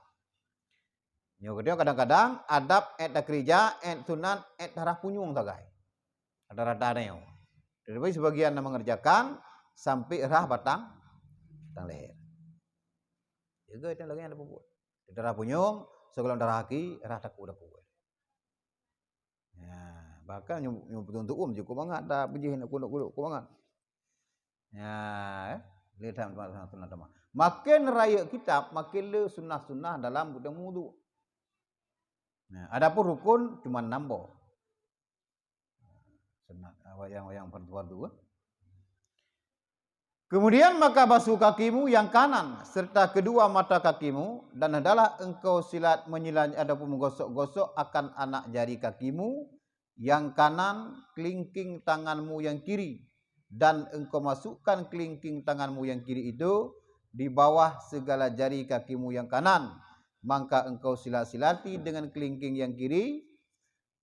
Nyoe keudroe kadang-kadang adab ék takeurija, ék sunat, ék tarhah punyueng sagai. Rata-rata nyoe. Tetapi sebagian na mengerjakan sampai rhah batang, batang leher. Jaga itu lagi ada pupuk. Tarhah punyueng, sebelum tarhah aki, rhah takue-takue. Ya, bahkan nyoe, nyoe peutuntuk um cukup mangat dah, pijih nak kudok-kudok, cukup mangat. Ya, eh. Lé that sunat-sunat tamah. Makin rayeuk kitab, makin le sunah-sunah dalam geutanyoe wudu. Nah, adapun rukun cuma enam boh. Sunat, ah, wayang-wayang fardu-fardu, eh. Kemudian maka basuh kakimu yang kanan serta kedua mata kakimu, dan hendaklah engkau silat menyilat ataupun menggosok-gosok akan anak jari kakimu yang kanan kelingking tanganmu yang kiri, dan engkau masukkan kelingking tanganmu yang kiri itu di bawah segala jari kakimu yang kanan, maka engkau silat-silati dengan kelingking yang kiri,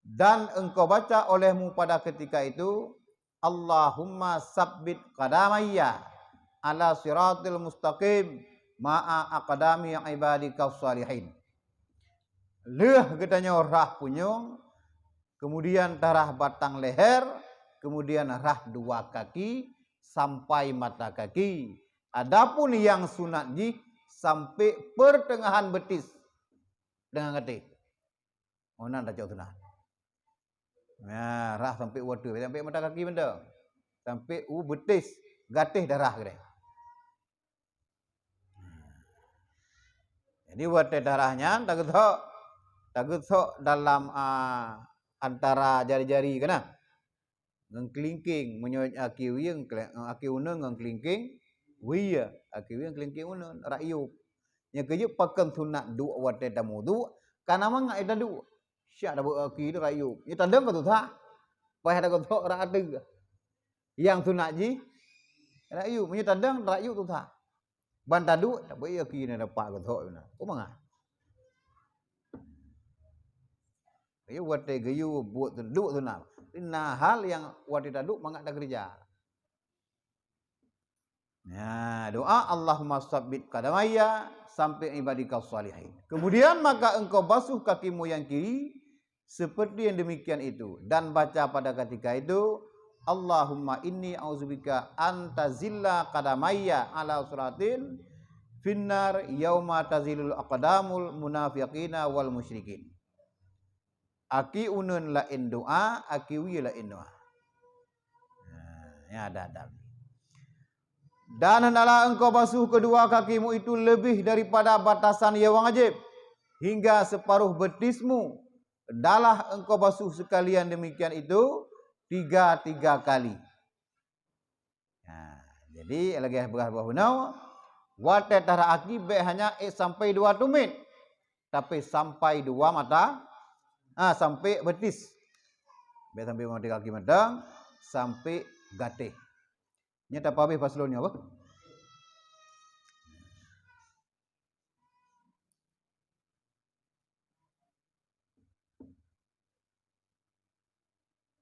dan engkau baca olehmu pada ketika itu, "Allahumma sabbit qadamayya ala siratil mustaqim ma'a aqdami ibadika shalihin." Lheueh geutanyoe rhah punyueng, kemudian tarhah batang leher, kemudian rhah dua kaki sampai mata kaki. Adapun nyang sunat jih sampai pertengahan betis dengan gatéh. Oh, nan tacok sunat. Nah, rhah sampai u ateueh, sampai mata kaki mantong. Sampai u betis, gatéh darah keudeh. Jadi watée darah nyan tageusok, tageusok dalam, a, antara jari-jari keunan. Ngon kelingking, meunyoe aki wie, aki uneun ngon kelingking wie, aki wie ngon kelingking uneun, rayueb. Nyang keujeuet pakon sunat duek watée tamuduek, kana mangat taduek. Siat tabeuet aki teuh rayueb. Nyoe tadong ka susah. Paih tageusok rhah ateueh. Nyang sunat jih rayueb. Meunyoe tadong rayueb susah. Ban taduek, tabeuet aki na dapat geusok na. Peue mangat? Ayo watée geuyue buet duek sunat. Na hal nyang watée taduek mangat takeurija. Nah, doa, "Allahumma sabbit qadamayya sampai ibadika shalihin." Kemudian maka engkau basuh kakimu yang kiri seperti yang demikian itu, dan baca pada ketika itu, "Allahumma inni a'udzubika an tazilla qadamayya ala siratin finnar yauma tazillul aqdamul munafiqina wal musyrikin." Aki uneun laén doa, aki wie laén doa. Nah, nyan ada-ada. Dan hendaklah engkau basuh kedua kakimu itu lebih daripada batasan nyang wajib, hingga separuh betismu. Hendaklah engkau basuh sekalian demikian itu tiga-tiga kali. Nah, jadi lagée beurah-beurah bunoe, watée tarhah aki bék hanya ék sampai dua tumet, tapi sampai dua mata, ah, sampai betis. Bék sampai mata kaki mantong, sampai gatéh. Nyan tapeuhabéh paslon nyoe, bah.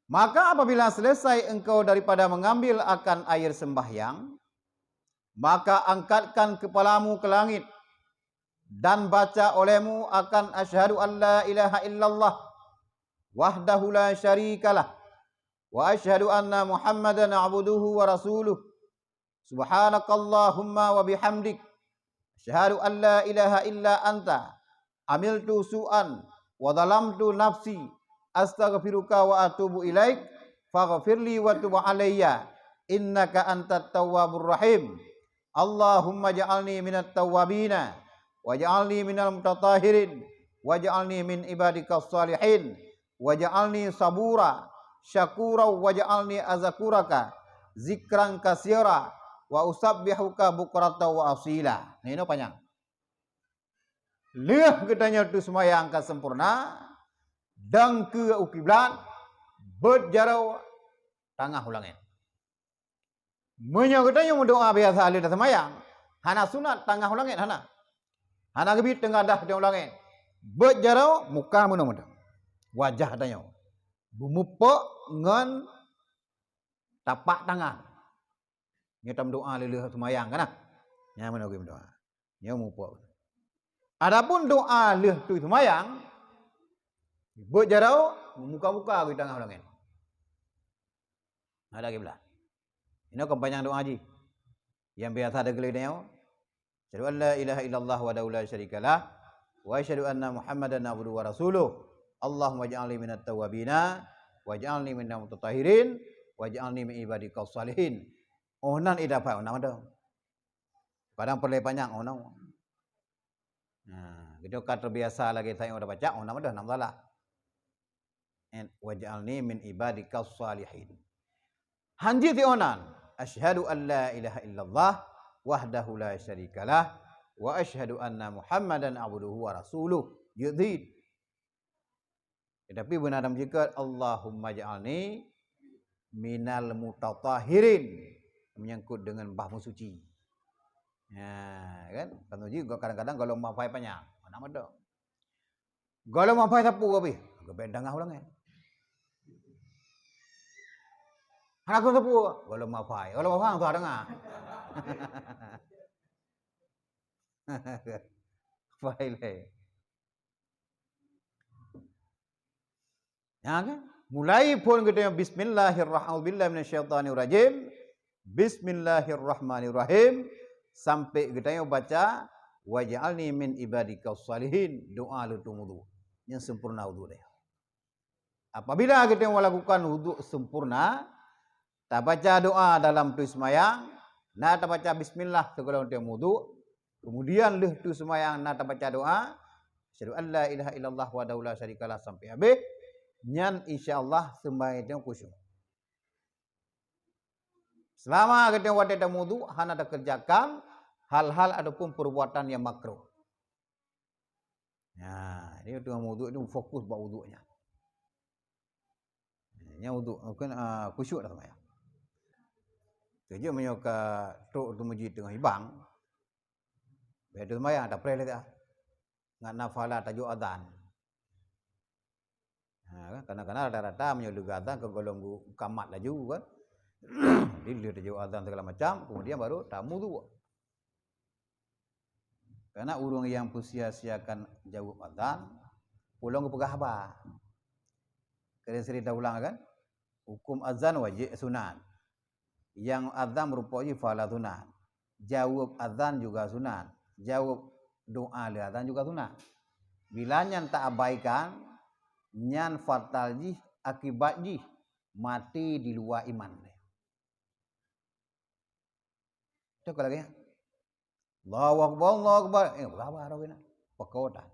Maka apabila selesai engkau daripada mengambil akan air sembahyang, maka angkatkan kepalamu ke langit dan baca olehmu akan asyhadu an la ilaha illallah wahdahu la syarikalah wa asyhadu anna Muhammadan abduhu wa rasuluh. Subhanakallahumma wa bihamdik, asyhadu an la ilaha illa anta, amiltu su'an wa zalamtu nafsi, astaghfiruka wa atubu ilaik, faghfirli wa tub alayya, innaka antat tawwabur rahim. Allahumma ja'alni minat tawwabina, wa ja'alni minal mutatahhirin, waj'alni min ibadika shalihin, waj'alni sabura, syakura, waj'alni azkuraka zikran katsira, wa usabbihuka bukratan wa asila. Nah, ini panjang. Lheueh geutanyoe teuseumayang ka sempurna, dangkeue u kiblat, beuet jaroe, tangah u langét. Meunyoe geutanyoe meudoá biasa lheueh taseumayang, hana sunat tangah u langét, hana. Hana geubit teungadah u langét. Beuet jaroe, muka meunoe meudoá. Wajah tanyoe. Beumupok ngon tapak tangan. Nyoe tameudoá lheueh seumayang kan, nah. Nyan meunoe geumeudoá. Nyoe mupok. Adapun doá lheueh teuseumayang, beuet jaroe, muka-muka geutanyoe u langét. Ada kiblat. Inoe keumpanjang doá jih. Nyang biasa tageulée nyoe, asyhadu an la ilaha illallah wahdahu la syarikalah, wa asyhadu anna Muhammadan abduhu wa rasuluh. Allahumma ij'alni minat tawwabina, waj'alni minal mutatahhirin, waj'alni min ibadika shalihin. Oh nan ida phai, oh nan mantong. Kadang peureulée panyang, oh nan. Nah, geutanyoe ka terbiasa lagée tanyoe udah baca, oh nan mantong, nan salah. En, waj'alni min ibadika shalihin. Hanjeuet sigoe nan, asyhadu an la ilaha illallah wahdahu la syarikalah, wa asyhadu anna Muhammadan abduhu wa rasuluh. Jeuet cit. Tetapi beuna tameuceukat, Allahumma ja'alni minal mutatahhirin, menyangkut dengan bah meusuci. Ya, kan? Kan uji kadang-kadang kalau mafai panyang, mana mantong. Gohlom mafai sapeue habéh, geubek tangah u langét. Hana keu sapeue, gohlom mafai, gohlom mafai hana tangah. Fai lé. Ya kan? Mulai phon geutanyoe bismillahirrahmanirrahim. A'udzubillahi minasyaitonirrajim. Bismillahirrahmanirrahim. Sampai geutanyoe baca, "Waj'alni min ibadika shalihin." Doa leutu wudu. Nyang sempurna wudu deh. Apabila geutanyoe melakukan wudu sempurna, tabaca doa dalam teuseumayang, na tabaca bismillah sigohlom teuh wudu, kemudian lheueh teuseumayang na tabaca doa, "Asyhadu an la ilaha illallah wahdahu la syarikalah," sampai habéh, nyan insya Allah seumayang teuh khusyuk. Selama geutanyoe watée tameuwudu hana takerjakan hal-hal ataupun perbuatan yang makruh. Nah, ini teungoh meuwudu ni fokus bak wudu nyan. Nyan wudu, mungkin, ah, khusyuk dah seumayang. Keujeuet meunyoe ka trok teuh meuji teungoh hibang, bèk teuseumayang, tapreh lé teuh. Ngat na fala tajok azan. Ha, kan? Kadang-kadang rata-rata meunyoe lheueh azan ka gohlom geukamat laju kan. Jadi lheueh tajok azan segala macam, kemudian baru tameuwudu. Karena ureuëng nyang peusia-siakan jaweueb azan, ulôn geupeugah haba. Sering-sering taulang kan? Hukum azan wajéb sunat. Nyang azan meurumpok jih fala sunat. Jaweueb azan juga sunat. Jaweueb doa lé azan juga sunat. Bila nyan taabaikan, nyan fatal jih, akibat jih maté di luwa iman. Cok lagèe nyan. Allahu Akbar, Allahu Akbar. Eh, sabar awak nyan. Pakon tan.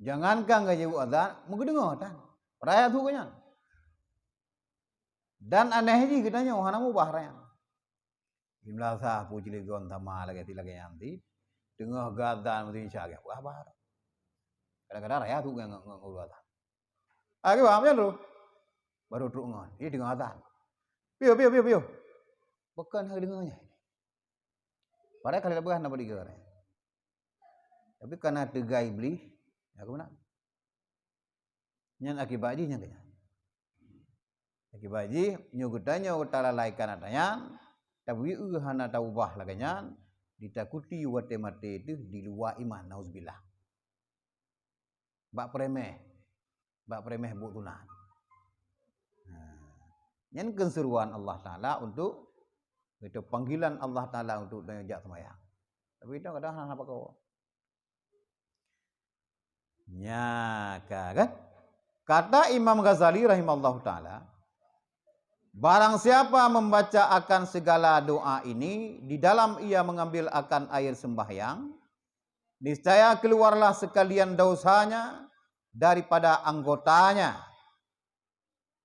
Jangankan ka jaweueb azan, meugeudeungoe tan. Raya su geuh nyan. Dan aneh jih geutanyoe hana mubah raya. Di meunasah peue cilegon sama lagèe ti lagèe nyan ti. Teungoh geuazan meusti insya Allah. Wah, bah. Kadang-kadang raya su ngon, ngon, ngon azan. Ah, kiban macam tu. Baru trok ngon. Ih, teungoh azan. Piôh, piôh, piôh, piôh. Bukan hana deungoe nyan. Padahai ka lheueh leubeh na bak tiga orang. Tapi karena teuga Iblih, ya keunan. Nyan akibat jih nyan keunan. Akibat jih, nyoe geutanyoe talalaikan ata nyan, tabri eu hana taubah lagèe nyan, ditakuti watèe maté teuh di luwa iman, nauzubillah. Bak peuremeh, bak peuremeh buet sunat. Nah, nyan keuh seuruan Allah Taala untuk, itu panggilan Allah Taala untuk tanyoe jak seumayang. Tapi itu kadang hana pakon. Nya ka, kan? Kata Imam Ghazali rahimahullahu taala, "Barang siapa membaca akan segala doa ini di dalam ia mengambil akan air sembahyang, Niscaya keluarlah sekalian dosanya daripada anggotanya,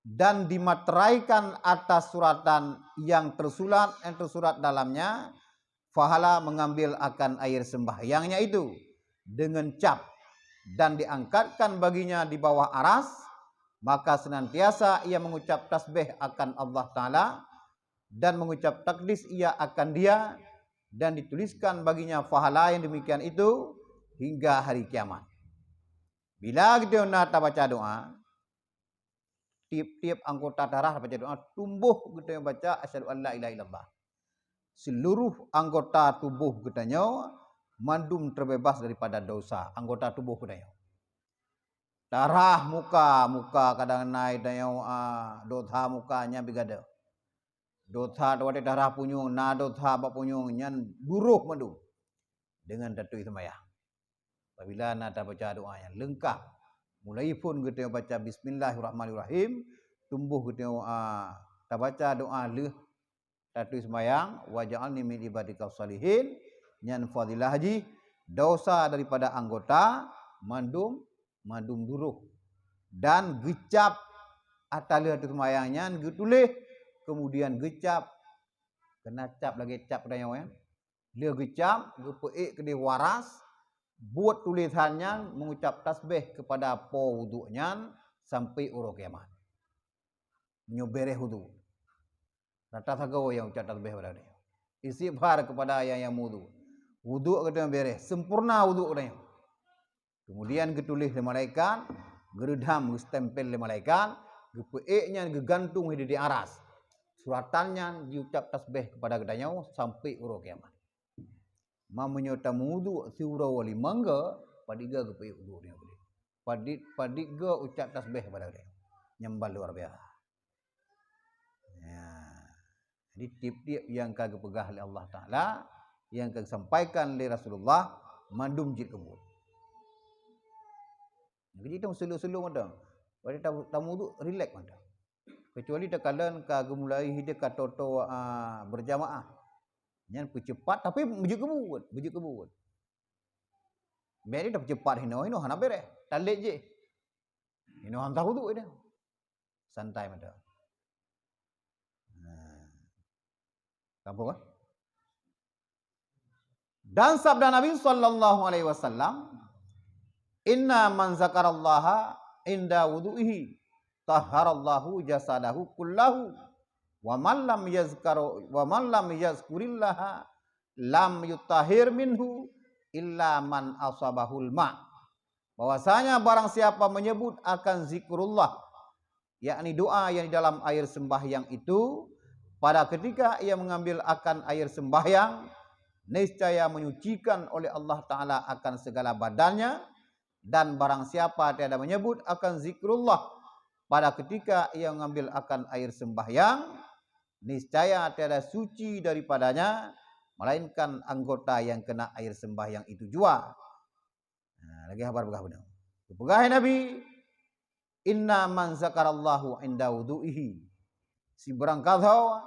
dan dimateraikan atas suratan yang tersulat, yang tersurat dalamnya, pahala mengambil akan air sembahyangnya itu dengan cap, dan diangkatkan baginya di bawah aras, maka senantiasa ia mengucap tasbih akan Allah Ta'ala, dan mengucap takdis ia akan Dia, dan dituliskan baginya pahala yang demikian itu hingga hari kiamat. Bila geutanyoe na tabaca doa, tiep-tiep anggota darah baca doa, tumboh geutanyoe baca asyhadu an la ilaha illallah. Seluruh anggota tuboh geutanyoe mandum teubeubaih daripada dosa anggota tuboh geutanyoe. Darah muka, muka kadang na tanyoe, ah, dosa muka nyan bigadoh. Dosa watée darah punyueng, na dosa bak punyueng nyan duroh mandum deungon taturi seumayang. Apabila na tabaca doa nyang leungkap, mulai phon geutanyoe baca bismillahirrahmanirrahim, tumboh geutanyoe, a, tabaca doa lheueh taturi seumayang, "Waj'alni min ibadika shalihin," nyan fadilah jih, dosa daripada anggota mandum, mandum duroh. Dan geucap ateueh lheueh taturi seumayang nyan geutuléh, kemudian geucap, keunan cap lagée cap tanyoe, ya. Lheueh geucam, geupeuék keudeh waras, buet tulésan nyan mengucap tasbih keupada po wudhuk nyan sampoe uroe kiamat. Meunyoe béreh wudhuk. Rata sagoe nyang ucap tasbih pada geutanyoe. Istighfar keupada nyang, nyang meuwudhuk. Wudhuk geutanyoe béreh, sempurna wudhuk geutanyoe. Keumudian geutuléh lé malaikat, geureudam, geustempel lé malaikat, geupeuék nyan geugantung di, di aras. Suratan nyan jiucap tasbih keupada geutanyoe sampoe uroe kiamat. Ma meunyoe tameuwudhuk siuroe limong goe, padit goe geupeuék wudhuk nyoe. Padit, padit goe ucap tasbih keupada geutanyoe. Nyan ban luar biasa. Ya. Jadi, tiep-tiep nyang ka geupeugah lé Allah Taala, nyang ka geusampaikan lé Rasulullah, mandum jeuet keu buet. Jadi, itu slow-slow mantong. Pada tam-, tameuwudhuk, rilek mantong. Kecuali takalon ka geumulai hideh ka toe-toe, a, berjamaah. Nyan peucepat, tapi beujeuet keu buet, beujeuet keu buet. Bèk tapeucepat hinoe, hinoe hana béreh. Talét jih. Hinoe hana tawudhuk dah. Santai mantong. Nah. Gampông, kan? Dan sabda Nabi sallallahu alaihi wasallam, "Inna man zakarallaha inda wudu'ihi, tahharallahu jasadahu kullahu. Wa man lam yazkar, wa man lam yazkurillaha, lam yutahhir minhu illa man asabahul ma." Bahwasanya barang siapa menyebut akan zikrullah, yakni doa yang di dalam air sembahyang itu, pada ketika ia mengambil akan air sembahyang, niscaya menyucikan oleh Allah Taala akan segala badannya, dan barang siapa tiada menyebut akan zikrullah pada ketika ia mengambil akan air sembahyang, niscaya tiada suci daripadanya, melainkan anggota yang kena air sembahyang itu jua. Nah, lagèe haba peugah bunoe. Geupeugah Nabi, "Inna man zakarallahu inda wudu'ihi." Sibarang gasoe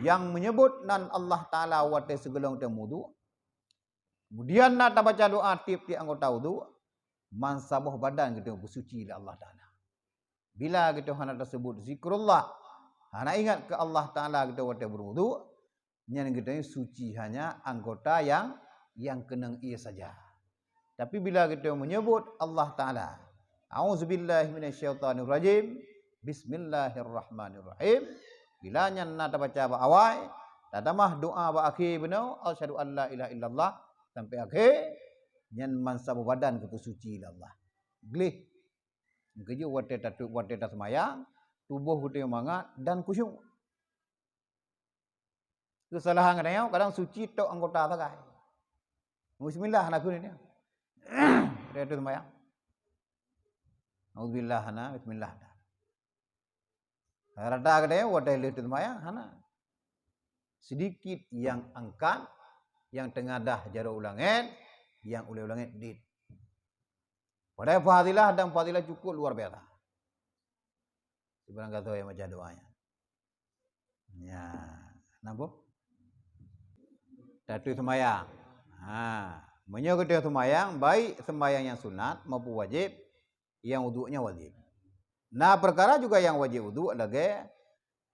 nyang menyebut nan Allah Taala watèe sigohlom tameuwudhuk, kemudian na tabaca doa tiep-tiep anggota wudhuk, man saboh badan geutanyoe beusuci lé Allah Taala. Bila geutanyoe hana taseubut zikrullah, hana ingat keu Allah Taala geutanyoe watèe beuwudhuk, nyan geutanyoe suci hanya anggota nyang, nyang keunong ie saja. Tapi bila geutanyoe menyebut Allah Taala, "A'udzubillahi minasyaitonirrajim, bismillahirrahmanirrahim," bila nyan na tabaca bak awai, tatamah doa bak akhé bunoe, "Asyhadu an la ilaha illallah," sampai akhé, nyan man saboh badan geupeusuci lé Allah. Gleh. Keujeuet watèe tatu-, watèe taseumayang, tuboh geutanyoe mangat dan khusyuk. Keusalahan geutanyoe kadang suci tok anggota sagai. Bismillah hana kheun nyan. Watèe taseumayang. Auzubillah hana, bismillah hana. Rata geutanyoe watèe lheueh taseumayang hana. Sedikit nyang angkat, nyang teungadah jaroe u langèt, nyang ulèe u langèt dit. Padahai fadilah dan fadilah cukup luar biasa. Sibarang gasoe nyang baca doa nyan. Ya, napa? Tatu seumayang. Ha, Meunyoe geutanyoe seumayang, baik seumayang nyang sunat maupun wajéb, nyang uduk nyan wajéb. Na peukara juga nyang wajéb uduk lagée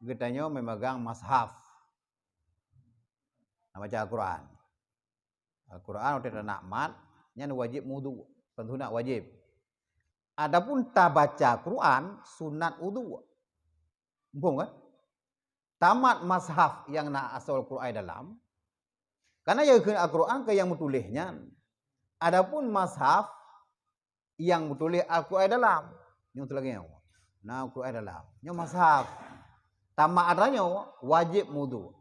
geutanyoe meumegang mushaf. Na baca Al-Quran. Al-Quran watée tanak mat, nyan wajéb meuuduk, kon sunat, wajéb. Adapun tabaca Quran, sunat uduk. Muphom kan? Tamat mushaf nyang na asoe Quran dalam, karena nyang keu Al-Quran keu nyang meutuléh nyan. Adapun mushaf nyang meutuléh Al-Quran dalam, nyoe lagée nyoe. Na Al-Quran dalam. Nyoe mushaf. Tamat atra nyoe wajéb meuuduk.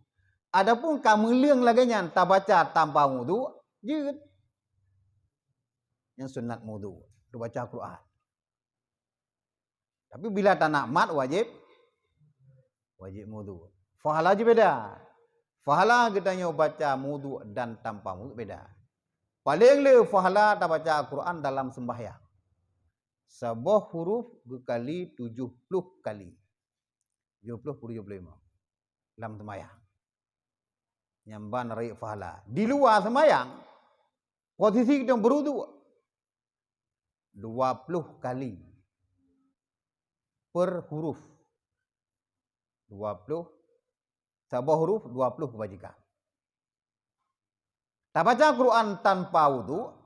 Adapun ka meuleueng lagée nyan tabaca tanpa uduk, jeuet. Nyang sunat meuuduk, tabaca Al-Quran. Tapi bila tanak mat wajéb, wajéb meuuduk. Pahala jih beda. Pahala geutanyoe baca meuuduk dan tanpa meuuduk beda. Paleng le pahala tabaca Al-Quran dalam sembahyang. Saboh huruf geukali tujoh ploh kali. Tujoh ploh, tujoh ploh lima. Lam sembahyang. Nyan ban rayeuk pahala. Di luwa sembahyang, posisi geutanyoe beuruduk dua ploh kali per huruf. Dua ploh, saboh huruf dua ploh kebajikan. Tabaca Quran tanpa uduk,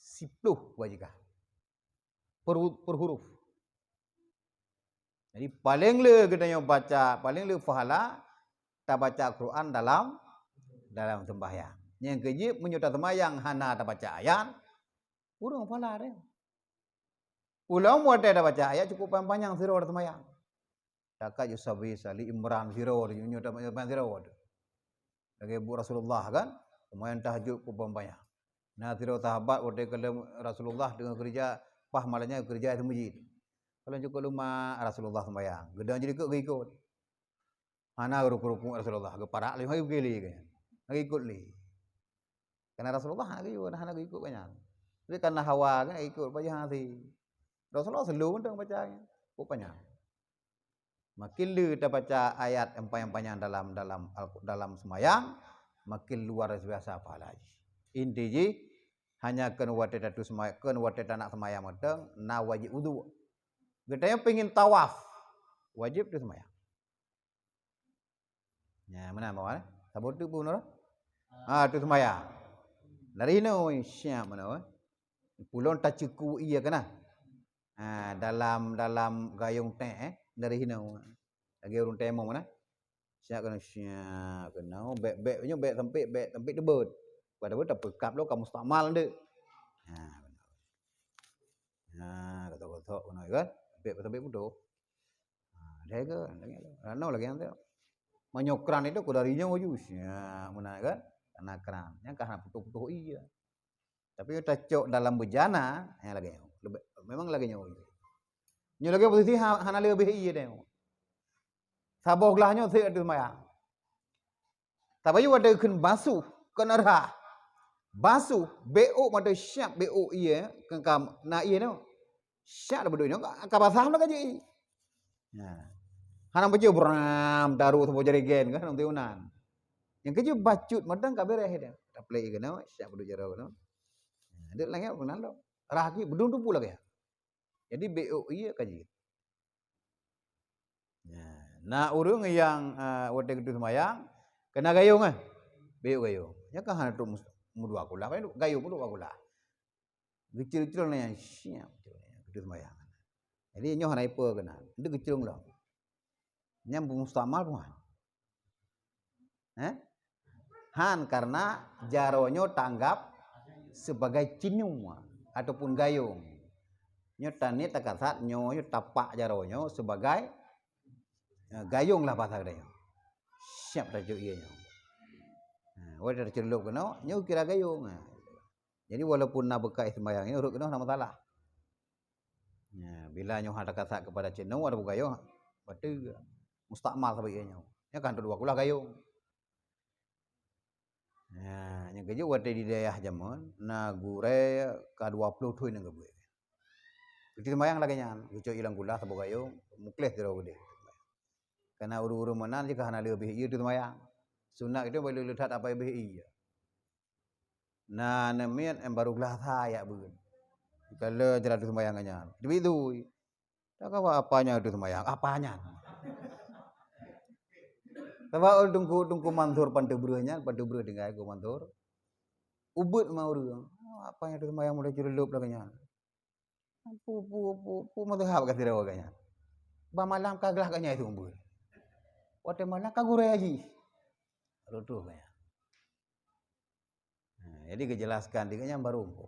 siploh kebajikan. Per, per huruf. Jadi, paleng le geutanyoe baca, paleng le pahala, tabaca Quran dalam, dalam sembahyang. Nyang keujeuet, meunyoe taseumayang hana tabaca ayat, kurang pahala deh. Ulôn watée tabaca ayat cukôp panyang-panyang sidroe taseumayang. Takat Yusuf bin Ali Imran sidroe, nyoe taseumayang sidroe. Lagée buet Rasulullah kan, seumayang tahajud cukôp panyang. Na sidroe sahabat watée kalon Rasulullah teungoh keureuja, paih malam nyan keureuja di meuseujid. Kalon cukôp lama Rasulullah seumayang, geudong jih ikot geuikot. Hana rukuk-rukuk Rasulullah, geuparak lé, mari geukili geuh nyan. Mari ikot lé. Karena Rasulullah hana geuyue, hana geuyue ikot geuh nyan. Tapi karena hawa kan ikot pajoh hati. Rasulullah slow mantong baca nyan. Cukôp panyang. Makin le tabaca ayat nyang panyang-panyang dalam, dalam Al-, dalam seumayang, makin luar biasa pahala jih. Inti jih, hanya kheun watée tatu seumay-, kheun watée tanak seumayang mantong, na wajéb uduk. Geutanyoe pingin tawaf, wajéb teu seumayang. Nya, meunan mawar, eh? Saboh teuk pun, eh? Ha, teu seumayang. Dari hinoe siap meunan, eh? Pulon taceuku ié keunan. Ha, dalam, dalam gayong teh, eh, dari hinoe. Lagée ureuëng temong na. Siap keunoe, siap keunoe, bék-bék nyoe, bék sampé, bék sampé teubeuet. Padahai tapeukab lom ka mustakmal deuek. Ha, keunoe. Ha, gotok-gotok keunoe kan. Bék sampé putôh. Ha, deh ke, lagée tu. Rano lagée nyan tu. Meunyoe kran itu ku dari nyoe ju, siap meunan kan. Karena kran, nyan ka hana putôh-putôh ié. Tapi tacok dalam beujana, nyan lagée nyoe. Leubeh, memang lagée nyoe. Nyoe lagée posisi ha-, hana leubeh ié deh. Saboh glah nyoe sép ateueh seumayang. Tabayeue watée kheun basuh, kheun rhah. Basuh, bék ôk mantong siap bék ôk ié, keu ka na ié nyoe. Siap dah beudôh nyoe, ka, ka basah mantong ka jeuet ié. Nah. Hana bacut bram, taruh saboh jarigen kan, lam tiunan. Nyang keujeuet bacut mantong ka beureh dah. Taplek ié keunoe, siap beudôh jaroe keunoe. Nah, deuek lagée meunan lom. Rhah ki beudôh tupu lagée. Jadi bék ôk ié ka jeuet. Nah, na ureuëng nyang, eh, watée geuteuh seumayang, keunan gayong, eh. Bék ôk gayong. Nyan ka hana trok mus-, meudua kulah, paléng gayong meudua kulah. Geucil-cil nyan siap, geuteuh seumayang. Jadi nyoe hana ipe keunan, ndeuk geucil lom. Nyan beumustakmal pun han. Eh? Han, karena jaroe nyoe taanggab sebagai cinyueng ataupun gayong. Nyoe taniet takasat nyoe, nyoe tapak jaroe nyoe sebagai, eh, gayong lah bahasa geutanyoe. Siap tacok ié nyoe. Ha, watée taceuleulop keunoe, nyoe kira gayong. Ha. Jadi walaupun na beukai seumayang nyoe, rhot keunoe hana masalah. Nya, bila nyoe hana kasat keupada cit nyoe, ada bugayong, bateue. Mustakmal sabe ié nyoe. Nyan ka hana dua kulah gayong. Nya, nyang keujeuet watée di dayah jameun, na gurée ka dua ploh thon nyang geubuet. Geuteuh seumayang lagée nyan, geucok ié lam kulah saboh gayong, mukléh sidroe keudeh. Karena ureuëng-ureuëng meunan jih ka hana leubeh ié teuh seumayang. Sunat itu bak le that apa leubeh ié. Na namiet em baru glasa yak beun. Kalau jalan tu sembahyang nyan. Tapi tu. Tak kawa apa nyan tu sembahyang. Apa nyan? Sebab Teungku, Teungku Mansur Pantubreuh nyan, Pantubreuh tinggai Teungku Mansur. Ubit ma ureueng. Apa nyan tu sembahyang mulai ceuleup lagèe nyan. Pu, pu, pu, pu mazhab ka sidroe gobnyan. Ba malam ka glah gobnyan seumeubeuet. Watèe malam ka gurèe jih. Rot troh gobnyan. Ha, jadi geujelaskan di gobnyan baru empu.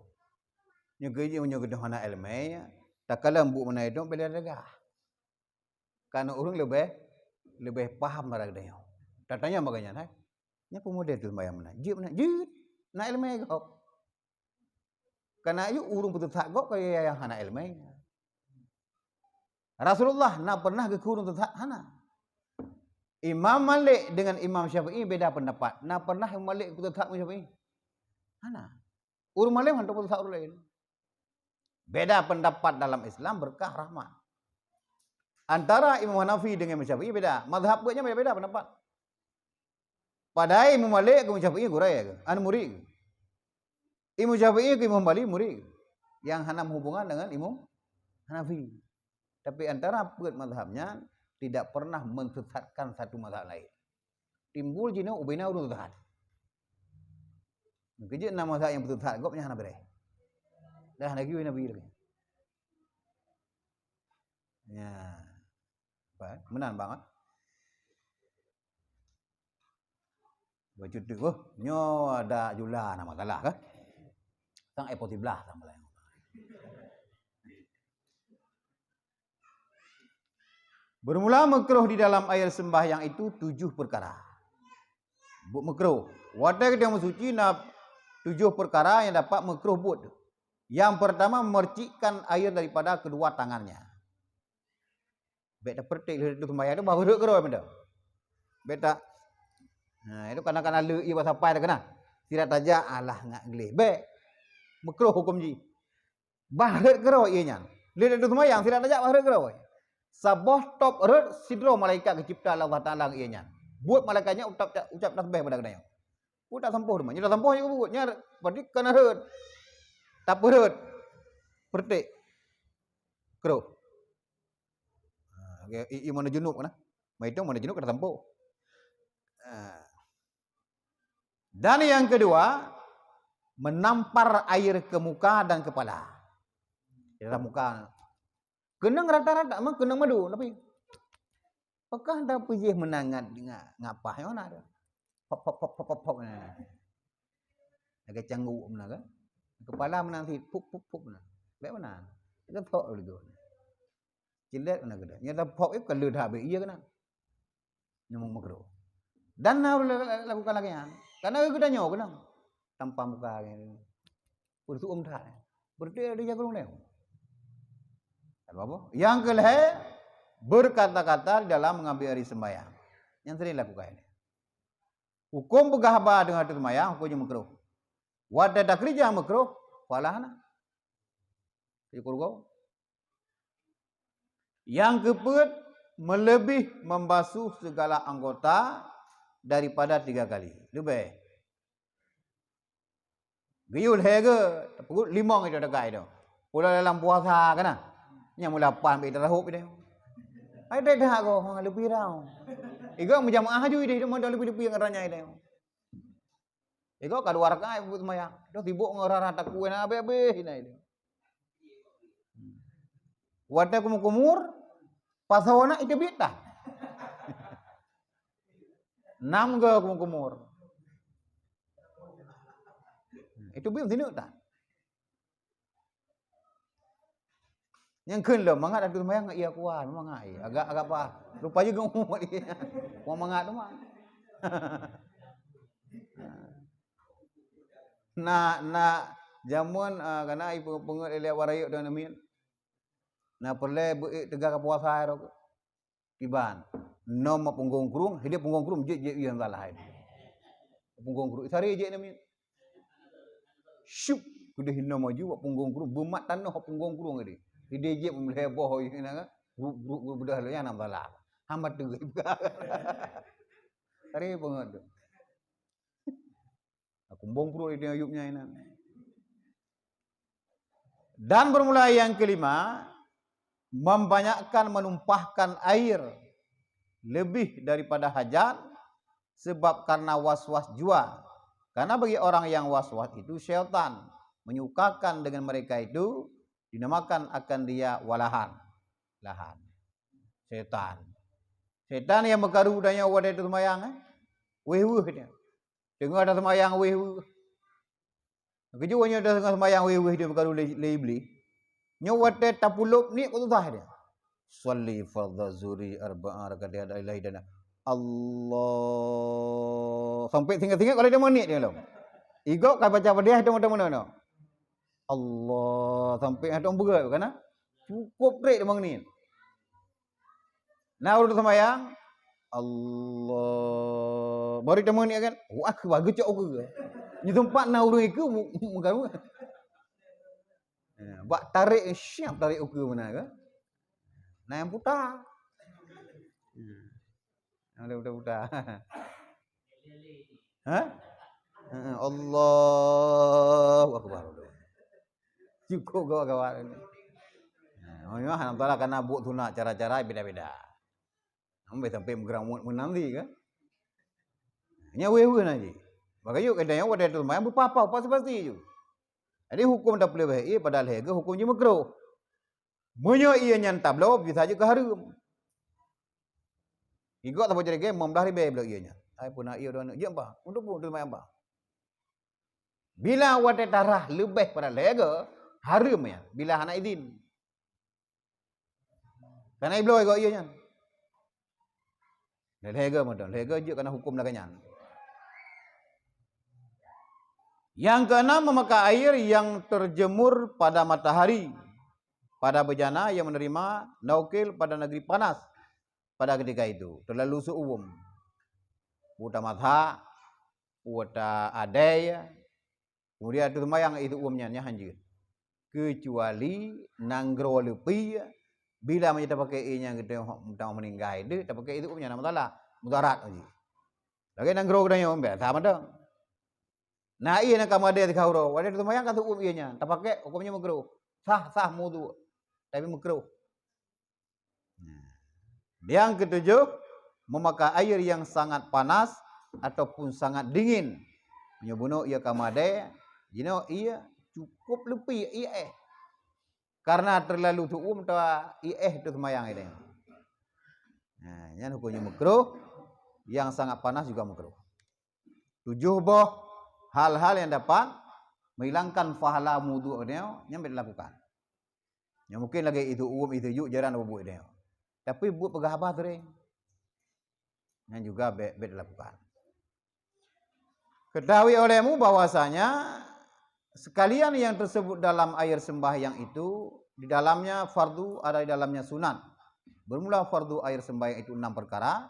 Nyoe geuji meunyoe geudoh hana ileumèe, takalon buet meunan itu beda degah. Kan ureueng leubeh, leubeh paham daripada geutanyoe. Tatanyong bak gobnyan, hai. Nyan peue model tu sembahyang meunan? Jeuet meunan? Jeuet. Na ileumèe gob. Kana yue ureueng peusesat gob keu nyang hana ileumèe. Rasulullah na pernah geukheun ureueng sesat? Hana. Imam Malik dengan Imam Syafi'i beda pendapat. Na pernah Imam Malik peusesat Imam Syafi'i? Hana. Ureueng malém hana peusesat ureueng laén. Beda pendapat dalam Islam berkah rahmat. Antara Imam Hanafi dengan Imam Syafi'i beda. Mazhab gobnyan beda-beda pendapat. Padahai Imam Malik keu Imam Syafi'i gurèe keu, anu murit keu. Imam Syafi'i keu Imam Hambali murit keu. Nyang hana hubungan dengan Imam Hanafi. Tapi antara peuet mazhab nyan tidak pernah menyesatkan satu mazhab lain. Timbul jinoe ubena ureueng sesat. Keujeuet na mazhab nyang peusesat gob nyan hana beureh. Dah lagi Nabi lagi. Ya. Apa, eh? Meunan bang, eh? Bacut tu, oh, nyoe ada jula nama kalah kan? Sang eh poti belah sama lain. Bermula makruh di dalam air sembahyang itu tujuh perkara. Buet makruh. Watèe geutanyoe meusuci na tujoh perkara nyang dapat makruh buet. Yang pertama, memercikkan air daripada kedua tangannya. Bèk tapeureutek lheueh teuseumayang tu, bah rhot keudroe meunan. Bèk ta-, nah, itu kadang-kadang le ié bak sapai teuh keunan. Sira tajak, alah ngat gleh. Bèk. Makruh huköm jih. Bah rhot keudroe ié nyan. Lheueh teuseumayang, sira tajak bah rhot keudroe. Saboh top rhot sidroe malaikat geucipta lé Allah Taala ngon ié nyan. Buet malaikat nyan ucap, ucap tasbih bak geutanyoe. Buet tasampôh teuma. Nyoe tasampôh nyoe buet. Nyan berarti ka na rhot. Tapeurhot. Peureutek. Keudroe. Ha, i, i, mana junub kan? Meuitong mana junub ka tasampôh. Ha. Dan yang kedua, menampar air ke muka dan kepala. Di dalam muka. Keunong rata-rata mah keunong madu, tapi pakah dah pijih meunan ngat, ngat, ngat paih nyoe na. Pop, pop, pop, pop, pop, pop, na. Lagèe cangguk meunan kan. Kepala meunan sit, pup, pup, pup meunan. Bèk meunan. Itu pok laju. Cilet meunan keudeh. Nyata pok itu ka le that bèk ié keunan. Nyamuk makruh. Dan na la-, la-, lakukan lagèe nyan. Karena geutanyoe keunong. Tampa muka geutanyoe. Peusuum that. Berarti ada jaga ureueng laén. Apa-apa? Yang kelhèe, berkata-kata di dalam mengambil air sembahyang. Yang sering lakukan ini. Huköm peugah haba deungon teuseumayang, huköm jih makruh. Watèe takeurija makruh, pahala hana. Syukur gau. Nyang keupeuet, meuleubeh membasuh segala anggota daripada tiga kali. Leubeh. Geuyue lhèe geuh, tapeugot limong itu dagai tu. Pula dalam puasa kana. Nyang mula pan bak tarawih itu. Ai dah dah ko, ha, leubeh tau. Igo meujamaah aju ideh, cuma dah leubeh-leubeh ngon ranya ideh. Igo ka dua rakaat buet seumayang. Dah sibuk ngon rara takue na habéh-habéh ina ideh. Watèe kumur-kumur, pasoe na itu biet dah. Nam go kumur-kumur. Itu biet sineuk dah. Nyang kheun lom mangat adu seumayang ngon ie kuah, mangat ie. Agak, agak bah. Rupa jih geuh umat ie. Wah mangat tu mah. Na, na jameun, ah, kana ipeungeut lé warayek dan amin. Na peureulèe beuék teuga ka puasa rot. Kiban. Nom mak punggong krueng, hidéh punggong krueng jeuet-jeuet ie salah hai. Punggong krueng, sari jeuet namiet. Syup, keudeh nom maju bak punggong krueng, beumat tanoh bak punggong krueng tadi. Hidéh jeuet meulhèe boh ie na kan. Grup-grup beudah lé nyang nam salah. Hamba teugah. Sari peungeut tu. Kumbong pruet di ayub nyan inan. Dan bermula yang kelima, membanyakkan menumpahkan air lebih daripada hajat, sebab karena was-was jua. Karena bagi orang yang was-was itu syaitan menyukakan dengan mereka itu, dinamakan akan dia walahan. Lahan. Syaitan. Syaitan yang meukaru dan yang wadai teumayang, eh? Wéh-wéh dia. Teungoh ada teumayang wéh-wéh. Keujeuet nyoe dah teungoh seumayang wéh-wéh dia meukaru lé, lé Iblih. Nyoe watée tapulop niet kok susah dia. Shalli fardhu zuhri arba'a rak'atain, Allah. Sampai singat-singat kalau dia maniet dia lom. Igok ka baca Fatihah itu meunan-meunan. Allah, sampai hana beugöt kan? Cukup trek dia maniet. Nah, ureuëng seumayang, Allah. Baru teuma ni kan, wah, aku bagus cok aku. Ni tempat na ureuëng ikeu mu-, mu-, muka. Ya, bak tarik, siap tarik uku mana ke? Nah, yang putar. Ya. Yang putar-putar. Hah? Heeh, Allahu Akbar. Cukup gawat-gawat ini. Nah, memang Allah Taala karena buat sunat cara-cara beda-beda. Sampai, sampai meugerak meunan sih kan. Nya wéh-wéh na jih. Bagayo kata nyoe pada tu mayang beupa-pa, pasti-pasti ju. Jadi hukum tapeuleueh ie padahal lhée geuh hukum jih meukruh. Meunyoe ie nyan tabloe bisa jeuet keu hareuem. Igok saboh jeuet lagée lima belas ribée bloe ie nyan. Ai puna ie dua aneuk jeuet bah. Untuk pun tu mayang bah. Bila watée tarah leubeh pada lhée geuh hareuem nyan bila hana idin. Karena ibloe gok ie nyan. Lhée geuh meudoh, lhée geuh jeuet karena hukum lagée nyan. Yang keenam, memakai air yang terjemur pada matahari, pada bejana yang menerima naukil pada negeri panas pada ketika itu, terlalu seuuem. Uta masak, uta adai, kemudian tu sembahyang itu uem nyan, nyan hanjeuet. Kecuali nanggroe leupie, bila meunyoe tapakai ie nyan geutanyoe meuninggai deuh, tapakai itu uem nyan hana masalah, mudarat uji. Lagée nanggroe geutanyoe biasa mantong. Na ie nyang ka meudeh sikahuro, watée teuseumayang ka seuuem ie nyan, tapakai huköm nyan meukruh. Sah, sah wudu, tapi meukruh. Nah, yang ketujuh, memakai air yang sangat panas ataupun sangat dingin. Meunyoe bunoe ie ka meudeh, jinoe ie cukup leupie, ie éh. Karena terlalu seuuem ta ie éh teuseumayang ie nyan. Nah, nyan huköm nyan meukruh, yang sangat panas juga meukruh. Tujoh boh hal-hal yang dapat menghilangkan pahala wudu nyoe nyang bék dilakukan. Nyoe mungkin lagée itu uem, itu juk jarang buet nyoe. Tapi buet peugah haba sering. Nyan juga bék, bék dilakukan. Ketahui olehmu bahwasanya sekalian yang tersebut dalam air sembahyang itu di dalamnya fardu, ada di dalamnya sunat. Bermula fardu air sembahyang itu enam perkara.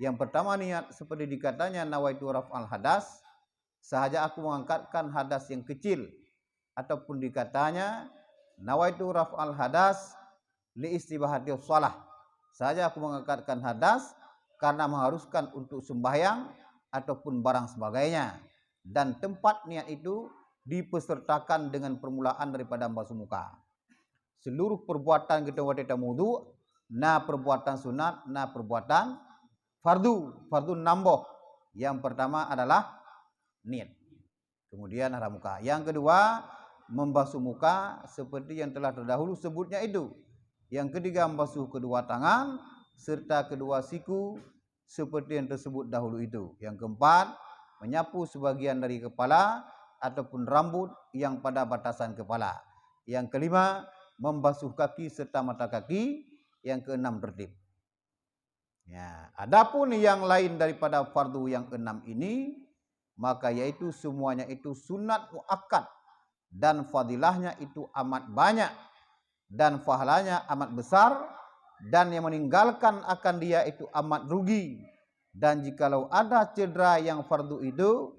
Yang pertama niat, seperti dikatanya nawaitu raf'al hadas, sahaja aku mengangkatkan hadas yang kecil, ataupun dikatanya nawaitu raf'al hadas li istibahati shalah, sahaja aku mengangkatkan hadas karena mengharuskan untuk sembahyang ataupun barang sebagainya, dan tempat niat itu dipesertakan dengan permulaan daripada membasuh muka. Seluruh perbuatan geutanyoe watée tamudu, na perbuatan sunat, na perbuatan fardu. Fardu enam boh. Yang pertama adalah niet. Kemudian arah muka. Yang kedua, membasuh muka seperti yang telah terdahulu sebutnya itu. Yang ketiga, membasuh kedua tangan serta kedua siku seperti yang tersebut dahulu itu. Yang keempat, menyapu sebagian dari kepala ataupun rambut yang pada batasan kepala. Yang kelima, membasuh kaki serta mata kaki. Yang keenam, tertib. Ya, adapun yang lain daripada fardu yang enam ini, maka yaitu semuanya itu sunat muakkad, dan fadilahnya itu amat banyak, dan pahalanya amat besar, dan yang meninggalkan akan dia itu amat rugi. Dan jikalau ada cedera yang fardu itu,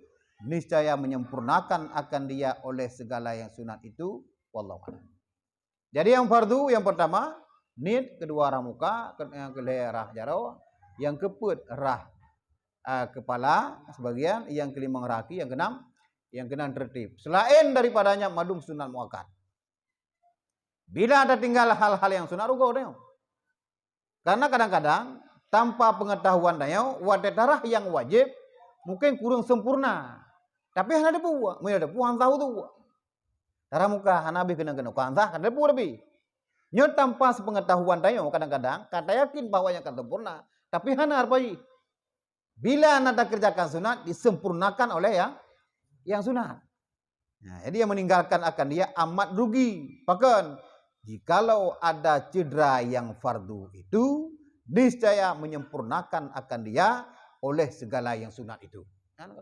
niscaya menyempurnakan akan dia oleh segala yang sunat itu. Wallahu a'lam. Jadi yang fardu yang pertama niet, kedua rah muka, ke-, yang kelhée rah jaroe, yang keupeuet rah, ah, kepala sebagian, yang kelima rah kaki, yang keenam nyang keunan tertib. Selain daripadanya mandum sunat muakkad. Bila tatinggai hal-hal nyang sunat, rugoe tanyoe. Karena kadang-kadang tanpa pengetahuan tanyoe, watée tarah nyang wajéb mungkin kureueng sempurna. Tapi hana teupeue, meunyoe teupeue han sah udhu. Tarah muka hana habéh keunong-keunong, ka han sah, ka teupeue leubeh. Nyoe tanpa sepengetahuan tanyoe, kadang-kadang ka tayakin bahwa nyan ka sempurna, tapi hana rupa jih. Bila na takeureujakan sunat, disempurnakan oleh nyang, nyang sunat. Nah, jadi yang meninggalkan akan dia amat rugi. Pakon? Jikalau ada cedera yang fardu itu, niscaya menyempurnakan akan dia oleh segala yang sunat itu. Kan?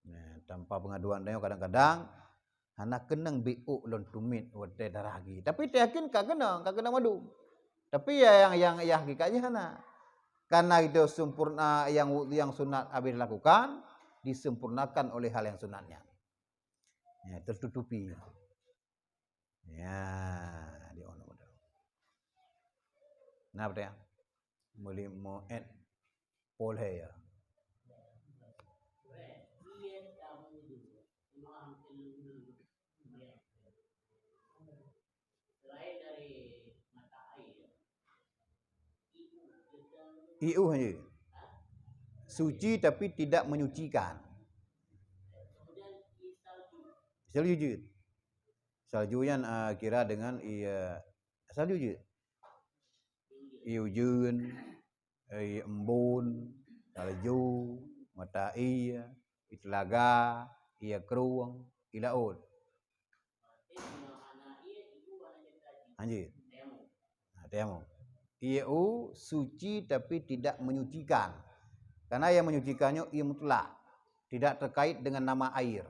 Nah, tanpa pengaduan tanyoe kadang-kadang hana keunong biôk lôn tumiet watée tarah gaki. Tapi tayakin ka keunong, ka keunong mandum. Tapi ya, yang, yang, ya hakikat jih hana. Karena itu sempurna yang, yang sunat habéh dilakukan, disempurnakan oleh hal yang sunatnya. Ya, tertutupi. Ya, di ono. Nah, betul ya. Meuli mo et polhe ya. Iuh je. Suci tapi tidak menyucikan. Salju jeuet. Salju nyan, ah, kira dengan ié salju jeuet. Ié ujeuen, ié embon, salju, mata ié, ié teulaga, ié krueng, ié laôt. Hanjeuet. Nah, tayamum. Ié u suci tapi tidak menyucikan. Karena yang menyucikan nyoe ié mutlak, tidak terkait dengan nama air.